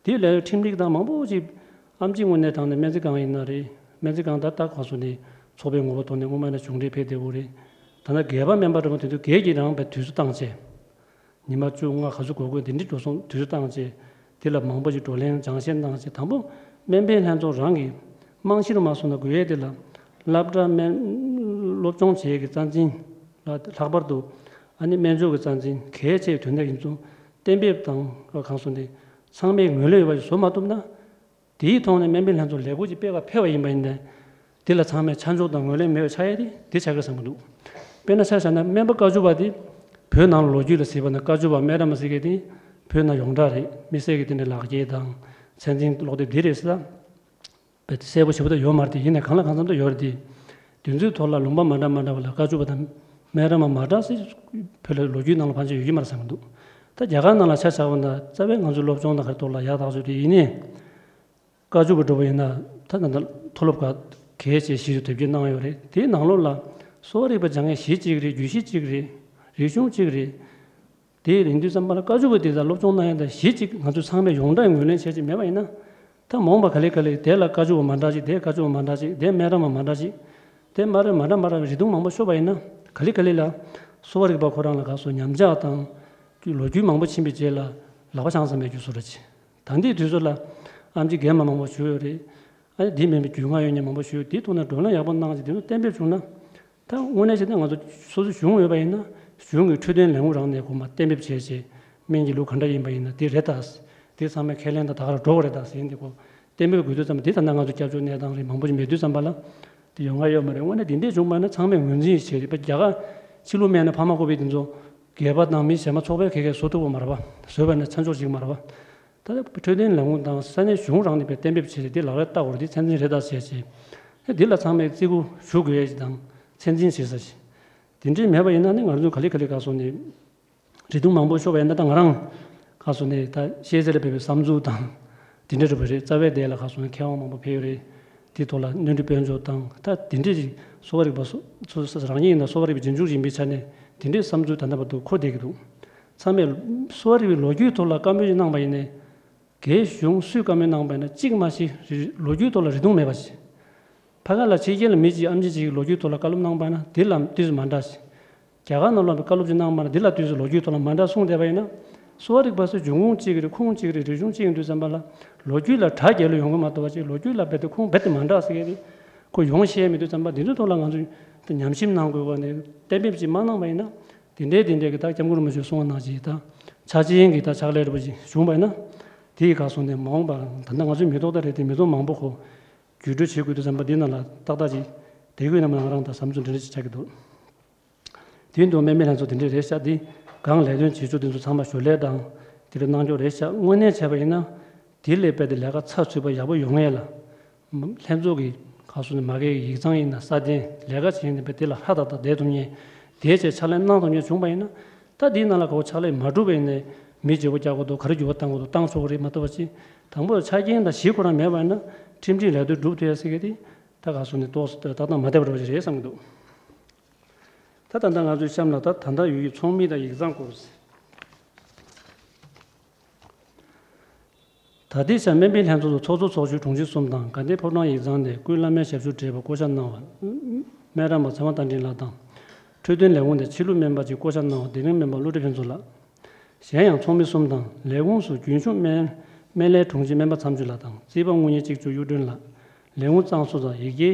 དེའི་ལས་ཁྲིམས་སྒྲིག་དང་མང་པོ་ཅིག་ཨེམ་ཆི་དངོས་གནས་དྲང་གནས་སྨན་རྩིས་ཁང་ཡིན་ན་རེད། སྨན་རྩིས་ཁང་ད་ལྟ་ག་སོ་ནས་ཚོགས་པའི་ངོ་བོ་ཐོག་ནས་སྔོན་མ་ནས་གཞུང་འབྲེལ་ཕེབས་བསྡད་ཡོད་རེད། ད་ལྟ་སྒེར་པ་སྨན་པ་འདྲ་པོ་དེ་ཚོ་སྒེར་གྱིས་རང་དཔེ་དུས་ཚོད་བཏང་བྱས། ཉི་མ་བཅོ་ལྔ་ག་ཚོད་འགོར་དགོས་དེ་འདྲའི་འགྲོ་སོང་དུས་ཚོད་བཏང་བྱས། དེ་ལ་མང་པོ་ཞིག་བགྲོ་གླེང་སྦྱང་བཤད་གནང་བྱས། དང་པོ་སྨན་པའི་ལྷན་ཚོགས་རང་གི་རྨང་གཞིར་མ་སོང་ན་དགོས་ཡས་དེ་ལ་སློབ་གྲྭ་སྨན་སློབ་སྦྱོང་བྱེད་ཡས་ཀྱི་རྩ་འཛིན་ལ་ལྷག་པར་དུ་ཨ་ནི་སྨན་སྦྱོང་གི་རྩ་འཛིན་གལ་ཆེ་བའི་དོན་དག་ཡིན་ཙང་གཏན་འབེབས་དང་གང་སོང་དེ་ཚང་མས་ངོས་ལེན་ཡོད་པ་ཞིག་བཟོ་མ་ཐུབ་ན། དེའི་ཐོག་ནས་སྨན་པའི་ལྷན་ཚོགས་ལས་འགུལ་ཅིག་སྤེལ་བར་ཕེབས་པ་ཡིན་པ་ཡིན་ནའི། དེ་ལ་ཚང་མས་ཆ་འཇོག་དང་ངོས་ལེན་མེད་པ་ཆགས་ཡས་དེ་དེ་ཆགས་ཀྱི་བསམ་གྱི་འདུག་དཔེར་ན་ཆ་བཞག་ན་སྨན་པ་བཀའ་བཅུ་པ་དེ་བོད་ནང་ལོ་རྒྱུས་ལ་གཟིགས་པ་ན་བཀའ་བཅུ་པ་སྨན་རམས་པ་ཟེར་མཁན་དེ་བོད་ནང་ཡོངས་གྲགས་རེད། དམིགས་བསལ་གྱི་དེ་འདྲའི་ལག་འཁྱེར་དང་མཚན་འཛིན་ཀློག་དེབ་འདི་རེད་ཟེར་ད། བས་གསལ་པོ་ཞེ་པོ་ད་ཡོད་མ་རེད་དེ། ཡིན་ནའི་གང་ལ་གང་འཚམ་ད་ཡོད་རེད་དེ། དེ་ཚོའི་ཐོག་ལ་ལུང་པ་མ་འདྲ་མ་འདྲ་བ་ལ་བཀའ་བཅུ་པ་དང་སྨན་རམས་པ་མ་འདྲ་ཟེར་བོད་ལ་ལོ་རྒྱུས་ནང་ལ་ཕན་ཆད་ཡོད་ཀྱི་མ་རེད་བསམ་གྱི་འདུག་ད་རྒྱ་གར་ནང་ལ་ཆ་བཞག་པ་ན་རྩ་བའི་ང་ཚོའི་སློབ་སྦྱོང་དང་ག་རེ་ཐོག་ལ་ཡག་ཐག་ཆོད་དེ་ཡིན་ནའི། བཀའ་བཅུ་པ་འགྲོ་བ་ཡིན་ན་ད་ད་ལྟ་མཐོ་སློབ་ཁག་གལ་ཆེ་བཞི་དུ་དེབ་སྐྱེལ་གནང་ཡོད་རེད། དེའི་ནང་ལོགས་ལ་གསོ་བ་རིག་པ་སྦྱང་མཁན་གཞི་གཅིག་རེད། རྒྱུད་གཞི་གཅིག་རེད། རིག་གཞུང་གཅིག་རེད། དེ་ཡིན་དུས་ཙམ་པ་ལ་བཀའ་བཅུ་པ་དེ་དང་སློབ་སྦྱོང་གནང་ཡག་དང་གཞི་གཅིག་ང་ཚོ་ཚང་མས་ཡོངས་གྲགས་ངོས་ལེན་བྱས་ཅིག་མེད་པ་ཡིན་ན། ད་མ་འོངས་པ་ག་ལེ་ག་ལེ་དེ་ལ་བཀའ་བཅུ་པ་མ་འདྲ་ཅིག་དེ་བཀའ་བཅུ་པ་མ་འདྲ་ཅིག་དེ་སྨན་རམས་པ་མ་འདྲ་ཅིག་དེ་སྨན་རམས་མ་འདྲ་མ་འདྲ་རིགས་གདུང་མང་པོ་ཤོར་བ་ཡིན་ན་ག་ལེ་ག་ལེ་ལ་གསོ་བ་རིག་པ་ཁོ་རང་ལ་ག་སོ་ཉམས་ཆག་དང་། ལོ་རྒྱུས་མང་པོ་ཕྱིན་པའི་རྗེས་ལ་ལག་པ་འཆང་ས་མེད་རྒྱུ་བཟོ་འདྲ་ཅིག་ད་ལྟའི་དུས་ཚོད་ལ་ཨེམ་ཆི་རྒན་མ་མང་པོ་བཞུགས་ཡོད་རེད། ཨ་ནི་འདི་མིན་པའི་རྒྱུས་མངའ་ཡོད་མཁན་མང་པོ་བཞུགས་ཡོད། དེའི་ཐོག་ནས་བགྲོ་གླེང་ཡག་པོ་གནང་ཅིག་དེ་ཚོ་གཏན་འབེབས་བྱུང་ན། ད་དངོས་གནས་བྱས་ན་ང་ཚོ་སོ་སོ་གཞུང་ཡོད་པ་ཡིན་ན་གཞུང་གི་འཕྲོད་བསྟེན་ལས་ཁུངས་རང་ནས་ཁོ་མ་གཏན་འབེབས་བྱས་བྱས་སྨན་གྱི་ལུགས་ག་འདྲ་ཡིན་པ་ཡིན་ན་དེ་རེད་ད། དེ་ཚང་མས་ཁས་ལེན་དང་ད་ག་རང་འགྲོ་བ་རེད་ད་ཟེར་འདི་ཁོ་གཏན་འབེབས་དགོས་དུས་ཙམ་པ་དེ་ད་ལྟ་ང་ཚོ་སྐྱབས་བཅོལ་གནས་སྟངས་རིགས་མང་པོ་ཞིག་མེད་དུས་ཙམ་པ་ལ་དེ་ཡོང་ང་ཡོད་མ་རེད། དངོས་གནས་དེ་འདྲས་བྱུང་བ་ན་ཚང་མས་ངོས་འཛིན་བྱས་རེད་པ། རྒྱ་གར་ཕྱི་ལུགས་སྨན་ནས་ཕ་མ་ཀོ་བི་དེ་ཚོ་སྒེར་པ་དང་མི་གཞན་མ་ཚོགས་པའི་ཁེ་ཁེ་བཟོ་ཐུབ་པ་མ་རེད་པ། བཟོས་པ་ན་ཆ་འཇོག་བྱེད་ཀྱི་མ་རེད་པ། ད་ལྟ་འཕྲོད་བསྟེན་ལས་ཁུངས་དང་ས་གནས་གཞུང་རང་ནས་པའི་གཏན་འབེབས་བྱས་ཏེ་ལག་ལེན་བསྟར་དགོས་རེད། དེ་ཚད་འཛིན་རེད་ད་བྱས་བྱས། ཨེ་འདི་ལ་ཚང་མས་བརྩི་བཀུར་ཞུ་དགོས་ཡ་ཞིག་དང་ཚད་འཛིན་བྱེད་ས་ཞིག་དེ་འདྲའི་མེད་པ་ཡིན་ན་ནི་ང་ཚོ་ག་ལེ་ག་ལེ་ག་སོང་ནས་རིགས་གདུང་མང་པོ་ཤོར་བ་ཡིན་ན་ད་ང་རང་ག་སོང་ནས་ད་ཤེས་ཚད་ལ་འབད་པའི་བསམ་ཚུལ་དང་དེ་འདྲ་རེད་པ་རེད། རྩ་བའི་དེ་ལ་ག་སོང་ནས་མཁས་དབང་མང་པོ་ཕེབས་ཡོད་རེད། དེ་ཐོག་ལ་སྣོན་འཕྲི་དཔལ་འབྱོར་དང་ད་དེ་འདྲའི་གསོ་བ་རིག་པ་སོ་སོ་སོ་རང་ཉིད་ཡིན་ན་གསོ་བ་རིག་པའི་རྗེས་འཇུག་ཡིན་པའི་ཆ་ནས་དེ་འདྲའི་བསམ་ཚུལ་ད་ལྟ་བར་དུ་འཁོར་བསྡད་ཀྱི་འདུག་ཚང་མས་གསོ་བ་རིག་པའི་ལོ་རྒྱུས་ཐོག་ལ་བཀའ་མོལ་ཞིག་གནང་པ་ཡིན་ནའི། རྒན་གཞུང་སུས་བཀའ་མོལ་གནང་པ་ཡིན་ན་གཅིག་མ་གཞི་རི་ལོ་རྒྱུས་ཐོག་ལ་རིག་གདུང་མེད་པ་ཞིག་ཕ་ག་ལ་ཕྱི་རྒྱལ་ལ་མི་གཅིག་ཨམ་ཆི་གཅིག་གིས་ལོ་རྒྱུས་ཐོག་ལ་བཀའ་སློབ་གནང་པ་ན་དེ་ལ་དུས་སུ་མ་འདྲ་ཞིག་རྒྱ་གར་ནང་ལོགས་པའི་བཀའ་སློབ་ཅིག་གནང་པ་ན་དེ་ལ་དུས་སུ་ལོ་རྒྱུས་ཐོག་ལ་མ་འདྲ་གསུངས་བསྡད་པ་ཡིན་ན། གསོ་བ་རིག་པ་སོགས་འབྱུང་ཁུངས་གཅིག་རེད། ཁུངས་གཅིག་རེད། རིག་གཞུང་གཅིག་ཡིན་དུས་ཙམ་པ་ལ་ལོ་རྒྱུས་ལ་གྲ་རྒྱས་ལོ་ཡོང་གི་མ་གཏོགས་པ་ཅིག་ལོ་རྒྱུས་ལ་རྦད་དེ་ཁུངས་རྦད་དེ་མ་འདྲ་ཟེར་མཁན་དེ་ཁོ་ཡོང་ཤེས་མེད་དུས་ཙམ་པ་འདི་ཚོའི་ཐོག་ལ་ང་ཚོས་ད་ཉམས་ཞིབ་གནང་དགོས་པ་ནས་གཏན་འབེབས་ཅིག་མ་གནང་པ་ཡིན་ན། དེ་འདྲའི་དེ་འདྲའི་གི་ད་སྐྱབས་མགོན་རིན་པོ་ཆེས་གསུངས་པ་ནང་བཞིན་ད་ཆ་རྐྱེན་གྱི་ད་ཕྱག་ལས་འདྲ་པོ་ཅིག་བྱུང་བ་ཡིན་ན། དེ་ཡི་ག་སོང་ནས་མ་འོངས་པ་ད་ལྟ་ང་ཚོའི་མི་ཐོག་ད་རེད་དེ་མི་ཐོག་མང་པོ་ཁོ་བརྒྱུད་སྤྲོད་བྱེད་དགོས་དུས་ཙམ་པ་འདི་ནང་ལ་ཏག་ཏག་ཅིག་བསྡད་དགོས་ན་མ་ང་རང་ད་བསམ་ཚུལ་འདི་འདྲ་ཅིག་ཆགས་ཀྱི་འདུག་དེ་འདུག་སྨན་པའི་ལྷན་ཚོགས་དེ་འདྲ་རེད་ཤག་འདི་གང་ལས་དོན་བྱེད་ཕྱོགས་དེ་ཚོ་ཚང་མ་ཞོར་ལས་དང་དེ་འདྲ་གནང་ཕྱོགས་རེད་ཤག་དངོས་གནས་བྱས་པ་ཡིན་ན། དེ་ལས་དཔེ་དེ་ལས་ཀ་ཚགས་ཚུད་པ་ཡག་པོ་ཡོང་ཡས་ལ། ལྷན་ཚོགས་ཀྱི་ག་སོ་ནས་མ་གའི་ཡིག་ཚང་ཡིན་ན་ས་གདན་ལས་ཀ་བྱེད་མཁན་དེ་དེ་ལ་ཧ་ད་ད་བསྡད་ཐུབ་མཁན། དེའི་ཆེད་ཕྱག་ལས་གནང་ཐུབ་མཁན་བྱུང་བ་ཡིན་ན། ད་དེའི་ནང་ལ་ག་བོ་ཕྱག་ལས་མ་གྲུབ་པ་ཡིན་ནའི་མི་བརྗེ་པོ་རྒྱག་དགོས་འདུག་ག་རེ་འགྱུར་བ་གཏང་དགོས་འདུག་གཏང་ཆོག་གི་རེད་མ་གཏོགས་པ་ཅི། དང་པོ་ཆ་རྐྱེན་དང་གཞི་ཁོ་རང་མེད་པ་ཡིན་ན་ཁྲིམས་སྒྲིག་ལས་དོན་སྒྲུབ་ཐུབ་ཡ་ཟེར་མཁན་དེ་ད་ག་སོ་ནས་ཏོག་ཙམ་ཏག་ཏག་མ་བསྡད་པ་འདྲ་པོ་ཞིག་རེད་བསམ་གྱི་འདུག་ད་ད་ལྟ་ང་ཚོའི་གཤམ་ལ་ད་ད་ལྟ་ཡོད་ཀྱི་ཚོགས་མི་དང་ཡིག་ཚང་སྐོར། ད་ལྟའི་ཆར་སྨན་པའི་ལྷན་ཚོགས་སུ་ཚོགས་གཙོ་ཚོགས་གཞོན་དྲུང་ཆེ་གསུམ་དང་དགའ་ལྡན་ཕོ་བྲང་ཡིག་ཚང་ནས་ཀུན་བླ་མའི་ཞབས་ཞུ་བགྲེས་པ་བསྐོ་བཞག་གནང་བ། སྨན་རམས་པ་ཚེ་དབང་རྟ་མགྲིན་ལགས་དང་། འཕྲོད་བསྟེན་ལས་ཁུངས་ནས་ཕྱི་ལུགས་སྨན་པ་གཅིག་བསྐོ་བཞག་གནང་བ་བདེ་ལེགས་སྨན་པ་བློ་གྲོས་ཕུན་ཚོགས་ལགས། གཞན་ཡང་ཚོགས་མི་གསུམ་དང་ལས་ཁུངས་སུ་རྒྱུན་ཞུགས་སྨན་སྨན་ལས་དྲུང་ཆེ་སྨན་པ་མཚམས་གཅོད་ལགས་དང་རྩིས་པ་དངུལ་གཉེར་གཅིག་མཆོག་གཡུ་སྒྲོན་ལགས། ལས་ཁུངས་གཙང་བཟོ་དང་ཡི་གེ།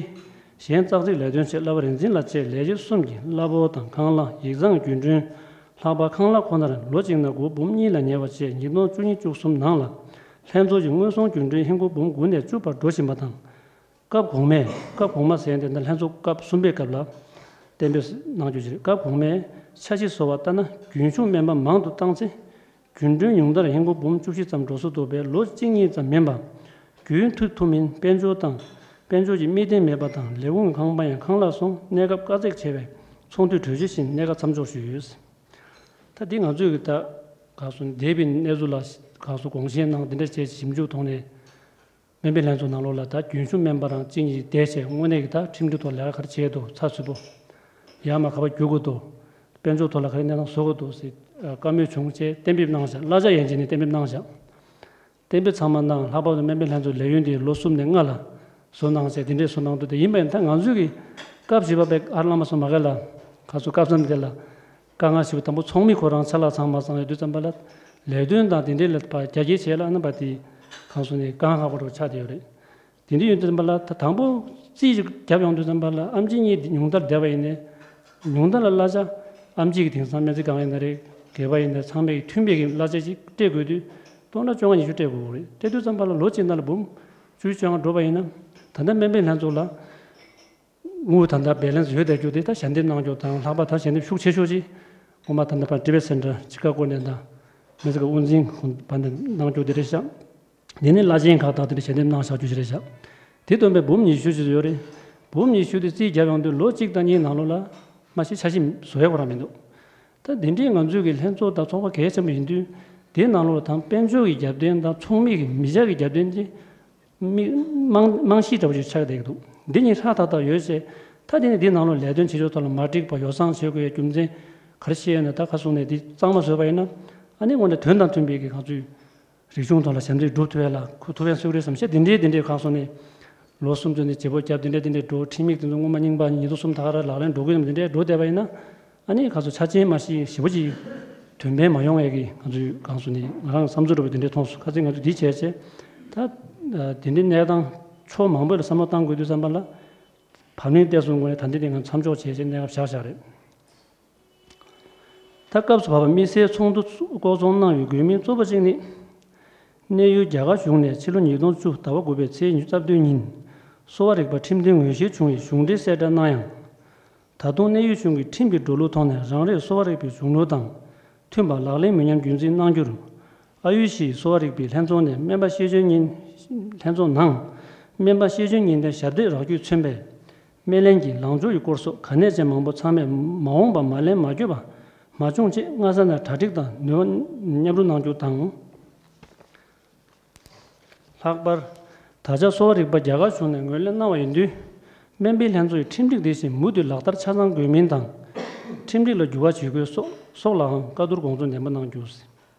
གཞན་ཙག་ཙིག་ལས་དོན་ཆེད་བསླབ་པ་རིག་འཛིན་ལགས་བཅས་ལས་བྱེད་གསུམ་གྱིས་གླ་ཕོགས་དང་ཁང་གླ། ཡིག་ཚང་རྒྱུན་གྲོན། ལྷག་པར་ཁང་གླ་ཁོ་ནར་ལོ་གཅིག་ནས་སྒོར་འབུམ་གཉིས་ལ་ཉེ་བ་བཅས་ཉིས་སྟོང་བཅུ་གཉིས་བཅུ་གསུམ་ནང་ལ་ལྷན་ཚོགས་ཀྱི་དངོས་ཟོག་རྒྱུན་གྲོན་ཧིན་སྒོར་འབུམ་དགུ་ནས་བཅུ་བར་འགྲོ་བཞིན་པ་དང་། སྐབས་གོང་མའི་སྐབས་གོང་མ་ཟེར་ཡ་དེ་ད་ལྷན་ཚོགས་སྐབས་གསུམ་པའི་སྐབས་ལ་གཏན་འབེབས་གནང་རྒྱུ་ཞིག་རེད། སྐབས་གོང་མའི་འཆར་གཞི་བཟོ་བ་ལྟར་ན་རྒྱུན་ཞུགས་སྨན་པ་མང་དུ་བཏང་ཚེ། རྒྱུན་གྲོན་ཉུང་མཐར་ཧིན་སྒོར་འབུམ་བཅུ་བཞི་ཙམ་འགྲོ་སྲོལ་འདུག་པས་ལོ་གཅིག་གཉིས་ཙམ་མིན་པར། རྒྱུན་མཐུད་ཐུབ་མིན་དཔལ་འབྱོར་དང་དཔལ་འབྱོར་གྱི་དམིགས་རྟེན་མེད་པ་དང་ལས་ཁུངས་ཁང་པ་ཡང་ཁང་གླ་སོང་གནས་སྐབས་དཀའ་ཚེགས་ཆེ་བས་ཚོགས་འདུས་གྲོལ་རྗེས་བཞིན་གནད་འགག་མཚམས་འཇོག་ཞུས་ཡོད། ད་འདི་ང་ཚོས་ཀྱི་ད་ག་སོ་འདས་པའི་གནས་ཚུལ་ལ་ག་སོ་དགོངས་བཞེས་གནང་དེ་འདྲ་བྱས་ཞིབ་འཇུག་ཐོག་ནས། སྨན་པའི་ལྷན་ཚོགས་ནང་ལོགས་ལ་ད་རྒྱུན་ཞུགས་སྨན་པ་རང་གཅིག་གཉིས་བསྡད་བྱས་དངོས་གནས་ཀྱི་ད་ཁྲིམས་སྒྲིག་ཐོག་ལས་ཀ་ག་རེ་བྱས་འདུག་ཚགས་ཚུད་པོ། ཡར་མར་ག་པར་བསྒྱུར་དགོས་འདུག་དཔལ་འབྱོར་ཐོག་ལ་ག་རེ་གནས་སྟངས་བཟོ་དགོས་འདུག་ཟེར་བཀའ་མོལ་བྱུང་བྱས་གཏན་འབེབས་གནང་བཞག་གླ་ཆ་ཡན་ཆད་ནས་གཏན་འབེབས་གནང་བཞག་གཏན་འབེབས་ཚང་མ་གནང་ལྷག་པར་དུ་སྨན་པའི་ལྷན་ཚོགས་ལས་ཡུན་དེ་ལོ་གསུམ་ནས་ལྔ་ལ་བཟོ་གནང་བྱས་དེ་འདྲས་བཟོ་གནང་འདུག་དེ་ཡིན་པ་ཡིན་ད་ང་ཚོས་ཀྱི་སྐབས་བཞི་པ་པའི་ཨར་བླ་མ་སོ་མ་ག་ལ་ག་ཚོད་སྐབས་མཚམས་དེ་ལ། དཀའ་ངལ་ཞེ་པོ་དང་པོ་ཚོགས་མི་ཁོ་རང་ཆ་ལག་ཚང་མ་ཚང་ཡོད་དུས་ཙམ་པ་ལ་ལས་དོན་དང་དེ་འབྲེལ་ལ་ཕར་རྒྱ་སྐྱེད་བྱས་ལ་ཨ་ན་པ་དེ་གང་སོང་ནས་དཀའ་ངལ་ཁག་པོ་རུ་ཆགས་བསྡད་ཡོད་རེད། དེ་འདྲ་ཡོད་དུས་ཙམ་པ་ལ་ད་དང་པོ་རྩིས་ཅིག་བརྒྱབ་ཡོང་དུས་ཙམ་པ་ལ་ཨམ་ཆི་གཉིས་ཉུང་མཐར་བསྡད་པ་ཡིན་ནའི་ཉུང་མཐའ་ལ་གླ་ཆ་ཨམ་ཆི་གི་དེང་སང་སྨན་རྩིས་ཁང་ཡིན་ན་རེད་སྒེར་པ་ཡིན་ན་ཚང་མས་མཐུན་པའི་གི་གླ་ཆ་ཅིག་སྤྲད་དགོས་དུས་སྟོང་ཕྲག་བཅོ་ལྔ་ཉི་ཤུ་སྤྲད་དགོས་རེད་སྤྲད་དུས་ཙམ་པ་ལ་ལོ་གཅིག་ནང་ལ་འབུམ་བཅུ་བཅོ་ལྔ་འགྲོ་བ་ཡིན་ན་ད་ལྟ་སྨན་པའི་ལྷན་ཚོགས་ལ། དངུལ་ད་ལྟ་བེ་ལན་སི་ཡོད་བསྡད་རྒྱུ་དེ་ད་ཞལ་འདེབས་གནང་རྒྱུ་དང་ལྷག་པར་ད་ཞལ་འདེབས་ཤུགས་ཆེ་ཤོས་ཅིག་སྔོན་མ་ད་ལྟ་ཕར་ཊི་བེ་ཊི་སེན་ཊར་ཅི་ཀ་གོ་ནས་ད་མི་ཚེ་ག་དབུ་འཛིན་ཁོང་ཕར་ནས་གནང་རྒྱུ་དེ་རེད་ཤག་དེ་ནས་བླ་ཆེན་ཁག་དང་དེ་འདྲ་ཞལ་འདེབས་གནང་བཞག་རྒྱུ་ཞིག་རེད་ཤག་དེ་བཏོན་པའི་འབུམ་ཉི་ཤུ་ཞིག་ཡོད་རེད། འབུམ་ཉི་ཤུ་དེ་རྩིས་བརྒྱབ་ཡོང་དུས་ལོ་གཅིག་དང་གཉིས་ནང་ལོགས་ལ་མ་གཞི་འཆར་གཞི་བཟོ་ཡག་ཁོ་རང་མི་འདུག་ད་དེ་འདྲའི་ང་ཚོའི་གི་ལྷན་ཚོགས་དང་ཚོགས་པ་གལ་ཆེན་པོ་ཡིན་དུས་དེའི་ནང་ལོགས་ལ་དང་དཔལ་འབྱོར་གྱི་རྒྱབ་རྟེན་དང་ཚོགས་མི་གི་མི་ཆ་གི་རྒྱབ་རྟེན་དེ། མི་རྨང་རྨང་གཞི་འདྲ་པོ་ཞིག་ཆགས་བསྡད་ཀྱི་འདུག་འདི་གཉིས་ཧྲག་ཐག་ཐག་ཡོད་ཅེས། ད་དེ་ནི་འདི་ནང་ལོགས་ལས་དོན་བྱེད་ཕྱོགས་ཐོག་ལ་མ་འགྲིག་པ་ཡོ་བསྲང་བྱེད་དགོས་ཡ་རྒྱུ་མཚན་ག་རེ་བཤད་ཡོད་ན་ད་ཁ་སོང་ནས་འདི་གཙང་མ་བཟོས་པ་ཡིན་ན་ཨ་ནི་དངོས་གནས་དོན་དང་མཐུན་པའི་གི་ང་ཚོའི་རིག་གཞུང་ཐོག་ལ་ཞབས་འདེགས་སྒྲུབ་ཐུབ་ཡ་ལ་ཁུ་ཐུབ་ཡ་སུ་རེད་བསམ་བཤད་འདི་འདྲའི་འདི་འདྲའི་ཁ་སོང་ནས་ལོ་གསུམ་ཙམ་ནས་བརྗེ་པོ་བརྒྱབ་འདི་འདྲའི་འདི་འདྲའི་འགྲོ་ཁྲིམས་ཡིག་དེ་ཚོ་སྔོན་མ་རྙིང་པ་ཉིས་སྟོང་གསུམ་ད་ག་ར་ལག་ལེན་འགྲོ་གི་ཡོད་ན་འདི་འདྲའི་འགྲོ་བསྡད་པ་ཡིན་ན། ཨ་ནི་ཁ་སོ་ཆ་ཆེན་མ་ཤི་ཞེ་པོ་ཅིག་དོན་ཕན་མ་ཡོང་བའི་གི་ང་ཚོའི་གང་སོ་ནི་ང་རང་བསམ་ཚུལ་འདྲ་པོ་དེ་འདྲའི་མཐོང་སོང་ཁ་སང་ང་ཚོ་འདི་བྱས་བྱས་ད་དེ་འདྲའི་གནས་སྟངས་ཕྱོགས་མང་པོ་ལ་བསམ་བློ་བཏང་དགོས་དུས་ཙམ་པ་ལ་བབ་ནི་བལྟས་སོང་དགོས་ནས་ད་འདི་དེ་ང་མཚམས་འཇོག་བྱས་བྱས་གནས་སྐབས་བཞག་བཞག་རེད། ད་སྐབས་སུ་བབ་པ་དམིགས་བསལ་ཚོགས་འདུ་ལྐོག་ཚོང་གནང་བའི་དགོས་དམིགས་གཙོ་བོ་གཅིག་ནི། གནས་ཡུལ་རྒྱ་གར་གཞུང་ནས་ཕྱི་ལོ་ཉིས་སྟོང་བཅུ་ཟླ་བ་དགུ་པའི་ཚེས་ཉི་ཤུ་རྩ་བདུན་ཉིན་གསོ་བ་རིག་པ་ཁྲིམས་དོན་ངོས་བཞེས་བྱུང་བའི་གཞུང་འབྲེལ་གསལ་བསྒྲགས་གནང་ཡང་། ད་དུང་གནས་ཡུལ་གཞུང་གི་ཁྲིམས་ཀྱི་འགྲོ་ལུགས་ཐོག་ནས་རང་རེའི་གསོ་བ་རིག་པའི་གཞུང་ལུགས་དང་མཐུན་པ་ལག་ལེན་མི་ཉམས་རྒྱུན་འཛིན་གནང་རྒྱུར། ཨ་ཡུ་ཤི་གསོ་བ་རིག་པའི་ལྷན་ཚོགས་ནས་སྨན་པ་ཤེས་འཇོན་ཉིན་ལྷན་ཚོགས་ནང་སྨན་པ་ཤེས་འཇོན་ཉིན་ལྡན་ཞབས་སྟེགས་རག་རྒྱུས་མཚོན་པའི་སྨན་ལན་གྱི་ལངས་ཕྱོགས་ཀྱི་སྐོར་སོགས་གལ་གནད་ཅན་མང་པོ་ཚང་མས་མ་འོངས་པ་མ་ལན་མ་འགྱོད་པ་མ་བྱུང་ཆེད་སྔ་ས་ནས་གྲ་སྒྲིག་དང་ནུས་པ་མཉམ་རུབ་གནང་རྒྱུ་དང་། ལྷག་པར། ད་ཆ་གསོ་བ་རིག་པ་རྒྱ་གར་གཞུང་ནས་ངོས་ལེན་གནང་བ་ཡིན་དུས། སྨན་པའི་ལྷན་ཚོགས་ཀྱི་ཁྲིམས་སྒྲིག་དེ་བཞིན་མུ་མཐུད་ལག་བསྟར་ཆ་ཚང་དགོས་མིན་དང་། ཁྲིམས་སྒྲིག་ལ་འགྱུར་བ་བྱེད་དགོས་སོགས་སོགས་ལའང་བཀའ་བསྡུར་དགོངས་ཚུལ་ནན་པོ་གནང་རྒྱུ།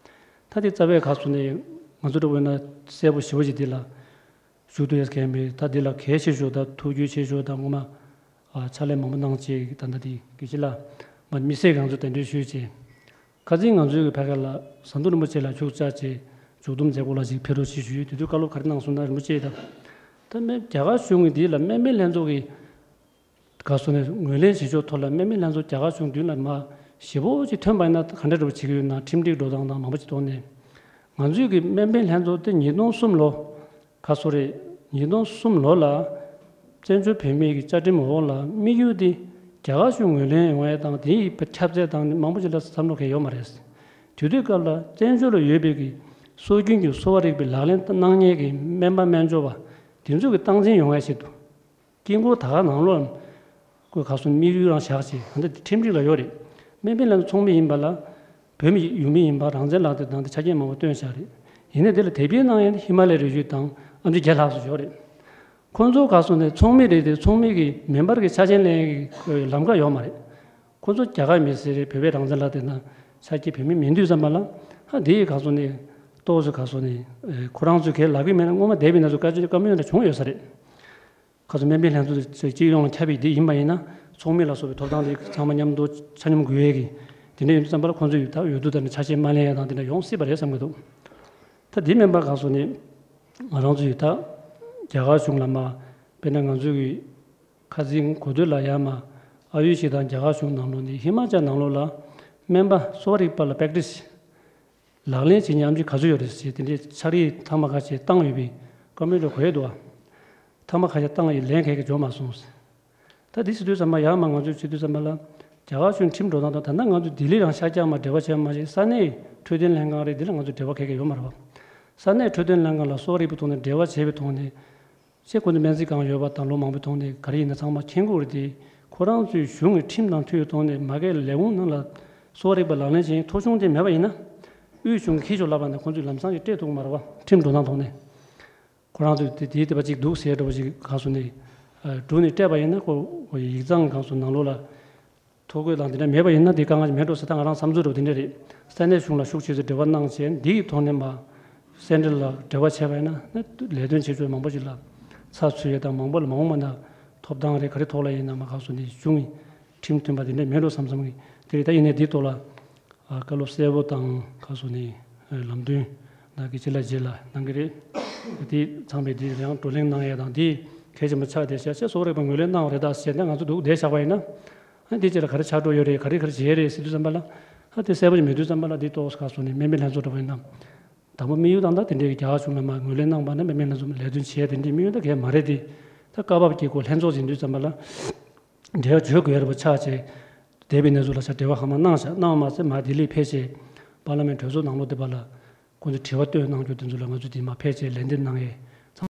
ད་དེ་རྩ་བའི་ཁ་སོ་ནས་ང་ཚོ་འདྲ་བོ་ཡིན་ན་གསལ་པོ་ཞེ་པོ་ཅིག་འདི་ལ་ཞུ་ཐུབ་ཡས་གལ་མེད། ད་འདི་ལ་གལ་ཆེ་ཤོས་དང་ཐུགས་རྒྱུས་ཆེ་ཤོས་དང་ངོ་མ་ཕྱག་ལས་མང་པོ་གནང་བྱས་ད་ལྟ་འདི་དགེ་བཤེས་ལགས་མ་དམིགས་བསལ་གྱི་ང་ཚོ་གདན་འདྲེན་ཞུས་བྱས། ཁ་སང་ང་ཚོའི་གི་ཕ་གི་ལ་ཟམ་གདོང་རིན་པོ་ཆེ་ལ་བཞུགས་བཅར་བྱས་མཇུག་བསྡོམས་མཛད་སྒོ་ལ་ཅིག་ཕེབས་རོགས་ཞེས་ཞུས་ཡོད། དེ་དུས་བཀའ་སློབ་ག་རེ་གནང་སོང་ན་རིན་པོ་ཆེ་དང་། ད་སྨན་རྒྱ་གར་གཞུང་གི་འདི་ལ་སྨན་པའི་ལྷན་ཚོགས་ཀྱི་ག་སོ་ནས་ངོས་ལེན་བྱེད་ཕྱོགས་ཐོག་ལ་སྨན་པའི་ལྷན་ཚོགས་རྒྱ་གར་གཞུང་མདུན་ལ་མ་ཞེ་པོ་ཅིག་ཐོན་པ་ཡིན་ན་ག་འདྲ་འདྲ་པོ་བྱེད་ཀྱི་ཡོད་ན་ཁྲིམས་སྒྲིག་འགྲོ་སྟངས་དང་མང་པོ་ཅིག་ཐོག་ནས་ང་ཚོའི་གི་སྨན་པའི་ལྷན་ཚོགས་དེ་ཉིས་སྟོང་གསུམ་ལོ། ཁ་སོ་རེད། ཉིས་སྟོང་གསུམ་ལོ་ལ་བཙན་བྱོལ་བོད་མིའི་གི་བཅའ་ཁྲིམས་འོག་ལ་དམིགས་ཡུལ་དེ་རྒྱ་གར་གཞུང་ངོས་ལེན་ཡོང་ཡས་དང་དེའི་ཁྱབ་ཚད་དང་མང་པོ་ཞིག་ལ་བསམ་བློ་གང་ཡོད་མ་རེད། དེ་དུས་སྐབས་ལ་བཙན་བྱོལ་ལ་ཡོད་པའི་གི་སྲོལ་རྒྱུན་གྱི་གསོ་བ་རིག་པའི་ལག་ལེན་གནང་མཁན་གྱི་སྨན་པ་སྨན་སྦྱོར་བ་དེ་ཚོ་གི་སྟངས་འཛིན་ཡོང་ཡས་ཆེད་དུ་དཀྱིལ་འཁོར་ད་ག་ནང་ལོགས་ཁོས་ག་སོ་དམིགས་ཡུལ་རང་བཞག་ཅིག་ད་ལྟ་ཁྲིམས་སྒྲིག་ལ་ཡོད་རེད། སྨན་པའི་ལྷན་ཚོགས་ཚོགས་མི་ཡིན་པ་ལ། བོད་མི་ཡུལ་མི་ཡིན་པ་རང་བཙན་ལག་དེབ་དང་དེ་ཆ་རྐྱེན་མང་པོ་བཏོན་བཞག་རེད། ཡིན་ནའི་དེ་ལ་དེབ་སྐྱེལ་གནང་ཡས་ནི་ཧི་མ་ལའི་རི་རྒྱུད་དང་ཨ་མཆོག་རྒྱལ་ལགས་སུ་ཡོད་རེད། ཁོང་ཚོ་ག་སོང་ནས་ཚོགས་མི་རེད་དེ་ཚོགས་མི་གི་མིན་པར་གི་ཆ་རྐྱེན་ལེན་ཡས་ཀྱི་ལམ་ཁ་ཡོད་མ་རེད། ཁོང་ཚོ་རྒྱ་གར་མི་སེར་རེད། བོད་པའི་རང་བཙན་ལག་དེབ་དང་ཆ་རྐྱེན་བོད་མི་མིན་དུས་ཙམ་པ་ལ་ཧ་དེ་ཡི་ག་སོང་ནས་ཏོག་ཙམ་ག་སོང་ནས་ཁོ་རང་ཚོས་གལ་ལབ་གི་མེད་ན་སྔོན་མ་བསྡད་པའི་ན་ཚོ་བཀའ་ཆོས་བཀའ་མོལ་འདྲ་བྱུང་ཡོད་ས་རེད། ཁ་སང་སྨན་པའི་ལྷན་ཚོགས་སྤྱི་ཡོངས་ལ་ཁྱབ་པའི་འདི་ཡིན་པ་ཡིན་ན་ཚོགས་མི་ལ་སོགས་པའི་ཐོབ་ཐང་དེ་ཚང་མ་མཉམ་དུ་ཆ་སྙོམས་དགོས་ཡས་ཀྱི་དེ་འདྲ་ཡོད་དུས་ཙམ་པར་ཁོང་ཚོས་ད་འོས་བསྡུ་དང་ཆ་ཤས་མ་ལེན་ཡས་དང་དེ་འདྲ་ཡོང་སྲིད་པ་རེད་བསམ་གྱི་འདུག་ད་འདི་མིན་པ་ག་སོང་ནས་ང་རང་ཚོས་ད་རྒྱ་གར་གཞུང་ལ་མ་དཔེར་ན་ང་ཚོས་ཀྱི་ཁ་སང་གོ་ཐོས་ལ་ཡ་མ་ཨ་ཡུ་ཤི་དང་རྒྱ་གར་གཞུང་ནང་ལོགས་ནས་ཧི་མ་ཅལ་ནང་ལོགས་ལ་སྨན་པ་གསོ་བ་རིག་པ་ལ་པེག་ཊི་སི་ལག་ལེན་བྱེད་མཁན་ཨ་མཆོག་ག་ཚོད་ཡོད་རེད་ཟེར་དེ་འདྲའི་ཕྱག་བྲིས་ཐེངས་མ་ཁ་ཤས་བཏང་ཡོད་པའི་བཀའ་མོལ་འདྲ་གོ་ཡས་འདུག་ཨ། ཐེངས་མ་ཁ་ཤས་བཏང་ཡོད་ལན་ག་གེ་འབྱོར་མ་སོང་ཟེར། ད་འདི་ཟེར་དུས་ཙམ་པ་ཡང་མ་ང་ཚོས་བྱེད་དུས་ཙམ་པ་ལ་རྒྱ་གར་གཞུང་ཁྲིམས་འགྲོ་སྟངས་དང་ད་ལྟ་ང་ཚོ་ལྡི་ལི་རང་ཤར་རྒྱག་མ་འབྲེལ་བ་བྱས་མ་ཞིག་ས་གནས་འཕྲོད་བསྟེན་ལྷན་ཁང་རེད། འདི་ལ་ང་ཚོ་འབྲེལ་བ་ག་གེ་ཡོད་མ་རེད་བ། ས་གནས་འཕྲོད་བསྟེན་ལྷན་ཁང་ལ་གསོ་བ་རིག་པའི་ཐོག་ནས་འབྲེལ་བ་བྱས་པའི་ཐོག་ནས། ཅེས་ཁོ་ཚོ་སྨན་རྩིས་ཁང་ཡོད་པ་དང་ལོ་མང་པོའི་ཐོག་ནས་ག་རེ་ཡིན་ན་ཚང་མ་མཁྱེན་གྱི་ཡོད་རེད་དེ། ཁོ་རང་ཚོའི་གཞུང་གི་ཁྲིམས་དང་མཐུན་པའི་ཐོག་ནས་མ་གིའི་ལས་ཁུངས་ནང་ལ་གསོ་བ་རིག་པ་ལག་ལེན་བྱེད་མཁན་ཐོ་གཞུང་དེ་མེད་པ་ཡིན་ན། དབུས་གཞུང་གིས་འཁྱེར་ཤོག་ལབ་པ་ནས་ཁོ་ཚོས་ལམ་སང་ཞིག་སྤྲད་ཐུབ་ཀྱི་མ་རེད་བ། ཁྲིམས་འགྲོ་སྟངས་ཐོག་ནས། ཁོ་རང་ཚོས་དེ་དེའི་དེ་བ་ཅིག་འདུག་ཟེར་འདྲ་བ་ཅིག་ག་སོ་ནས་སྒྲུག་ནས་སྤྲད་པ་ཡིན་ན། ཁོ་ཡིག་ཚང་གང་སོ་ནང་ལོགས་ལ་ཐོ་འགོད་དང་དེ་འདྲ་མེད་པ་ཡིན་ན་དེ་དཀའ་ངལ་ཞིག་མེད་འགྲོ་ཟེར། ད་ང་རང་བསམ་ཚུལ་འདྲ་བ་དེ་འདྲ་རེད། ས་གནས་གཞུང་ལ་ཤུགས་ཆེ་ཙམ་འབྲེལ་བ་གནང་བྱས། འདིའི་ཐོག་ནས་མ་སེ་འབྲེལ་ལ་འབྲེལ་བ་བྱས་པ་ཡིན་ན་ནི་ལས་དོན་བྱེད་ཕྱོགས་མང་པོ་ཞིག་ལ་ཚགས་ཚུད་ཡོད་དང་། མང་པོ་ལ་མ་འོངས་པ་ན་ཐོབ་ཐང་རེད་ག་རེ་ཐོག་ལ་ཡིན་ན་མ་ག་སོ་ནས་གཞུང་གི་ཁྲིམས་མཐུན་པ་དེ་འདྲ་མེད་འགྲོ་བསམ་བསམ་གི། དེ་རེད། ད་ཡིན་ནའི་འདིའི་ཐོག་ལ་ཨ་བཀའ་སློབ་གསལ་པོ་དང་ག་སོ་ནས་ལམ་སྟོན་ནང་གི་ཅི་ལ་རྗེས་ལ་གནང་གི་རེད། དེ་ཚང་མས་དེ་ཡང་བགྲོ་གླེང་གནང་ཡ་དང་དེ་གལ་ཆེན་པོ་ཆགས་བསྡད་ཤག་ཅེས་གསོ་བ་རིག་པ་ངོས་ལེན་གནང་བ་རེད་ད་ཟེར་ནས་ང་ཚོ་འདུག་བསྡད་བཞག་པ་ཡིན་ན། ཨ་འདི་ཅི་ལ་ག་རེ་ཆགས་འགྲོ་ཡོད་རེད། ག་རེ་ག་རེ་བྱས་རེད་ཟེར་དུས་ཙམ་པ་ལ། ཨ་དེ་གསལ་པོ་ཞིག་མེད་དུས་ཙམ་པ་ལ་འདི་ཏོག་ཙམ་ག་སོ་ནས་དམིགས་བསལ་ལྷན་ཚོགས་འདྲ་པོ་ཡིན་ན། དང་པོ་དམིགས་ཡུལ་དང་ད་དེ་འདྲའི་རྒྱ་གར་གཞུང་ལ་མ་ངོས་ལེན་གནང་བ་ན་དམིགས་བསལ་ལྷན་ཚོགས་ལས་དོན་བྱས་དེ་འདྲའི་དམིགས་ཡུལ་ད་གས་མ་རེད་དེ། ད་སྐབས་བབ་ཀྱི་སྐོར་ལྷན་ཚོགས་ཟིན་དུས་ཙམ་པ་ལ་འབྲེལ་བ་བྱེད་དགོས་རེད་པ་ཆགས་བྱས། འདས་པའི་གནས་ཚུལ་ལ་ཆ་འབྲེལ་བ་ཧ་མ་གནང་བཞག་གནང་བ་མ་ཟད་མ་ལྡི་ལི་ཕེབས་བྱས་པར་ལི་མེན་གྲོས་ཚོགས་ནང་ལོགས་དེ་པ་ལ་ཁོང་ཚོས་དྲི་བ་བཏོན་གནང་རྒྱུ་དེ་ཚོ་ལ་ང་ཚོས་དེ་མ་ཕེབས་བྱས་ལན་འདེབས་གནང་ཡས་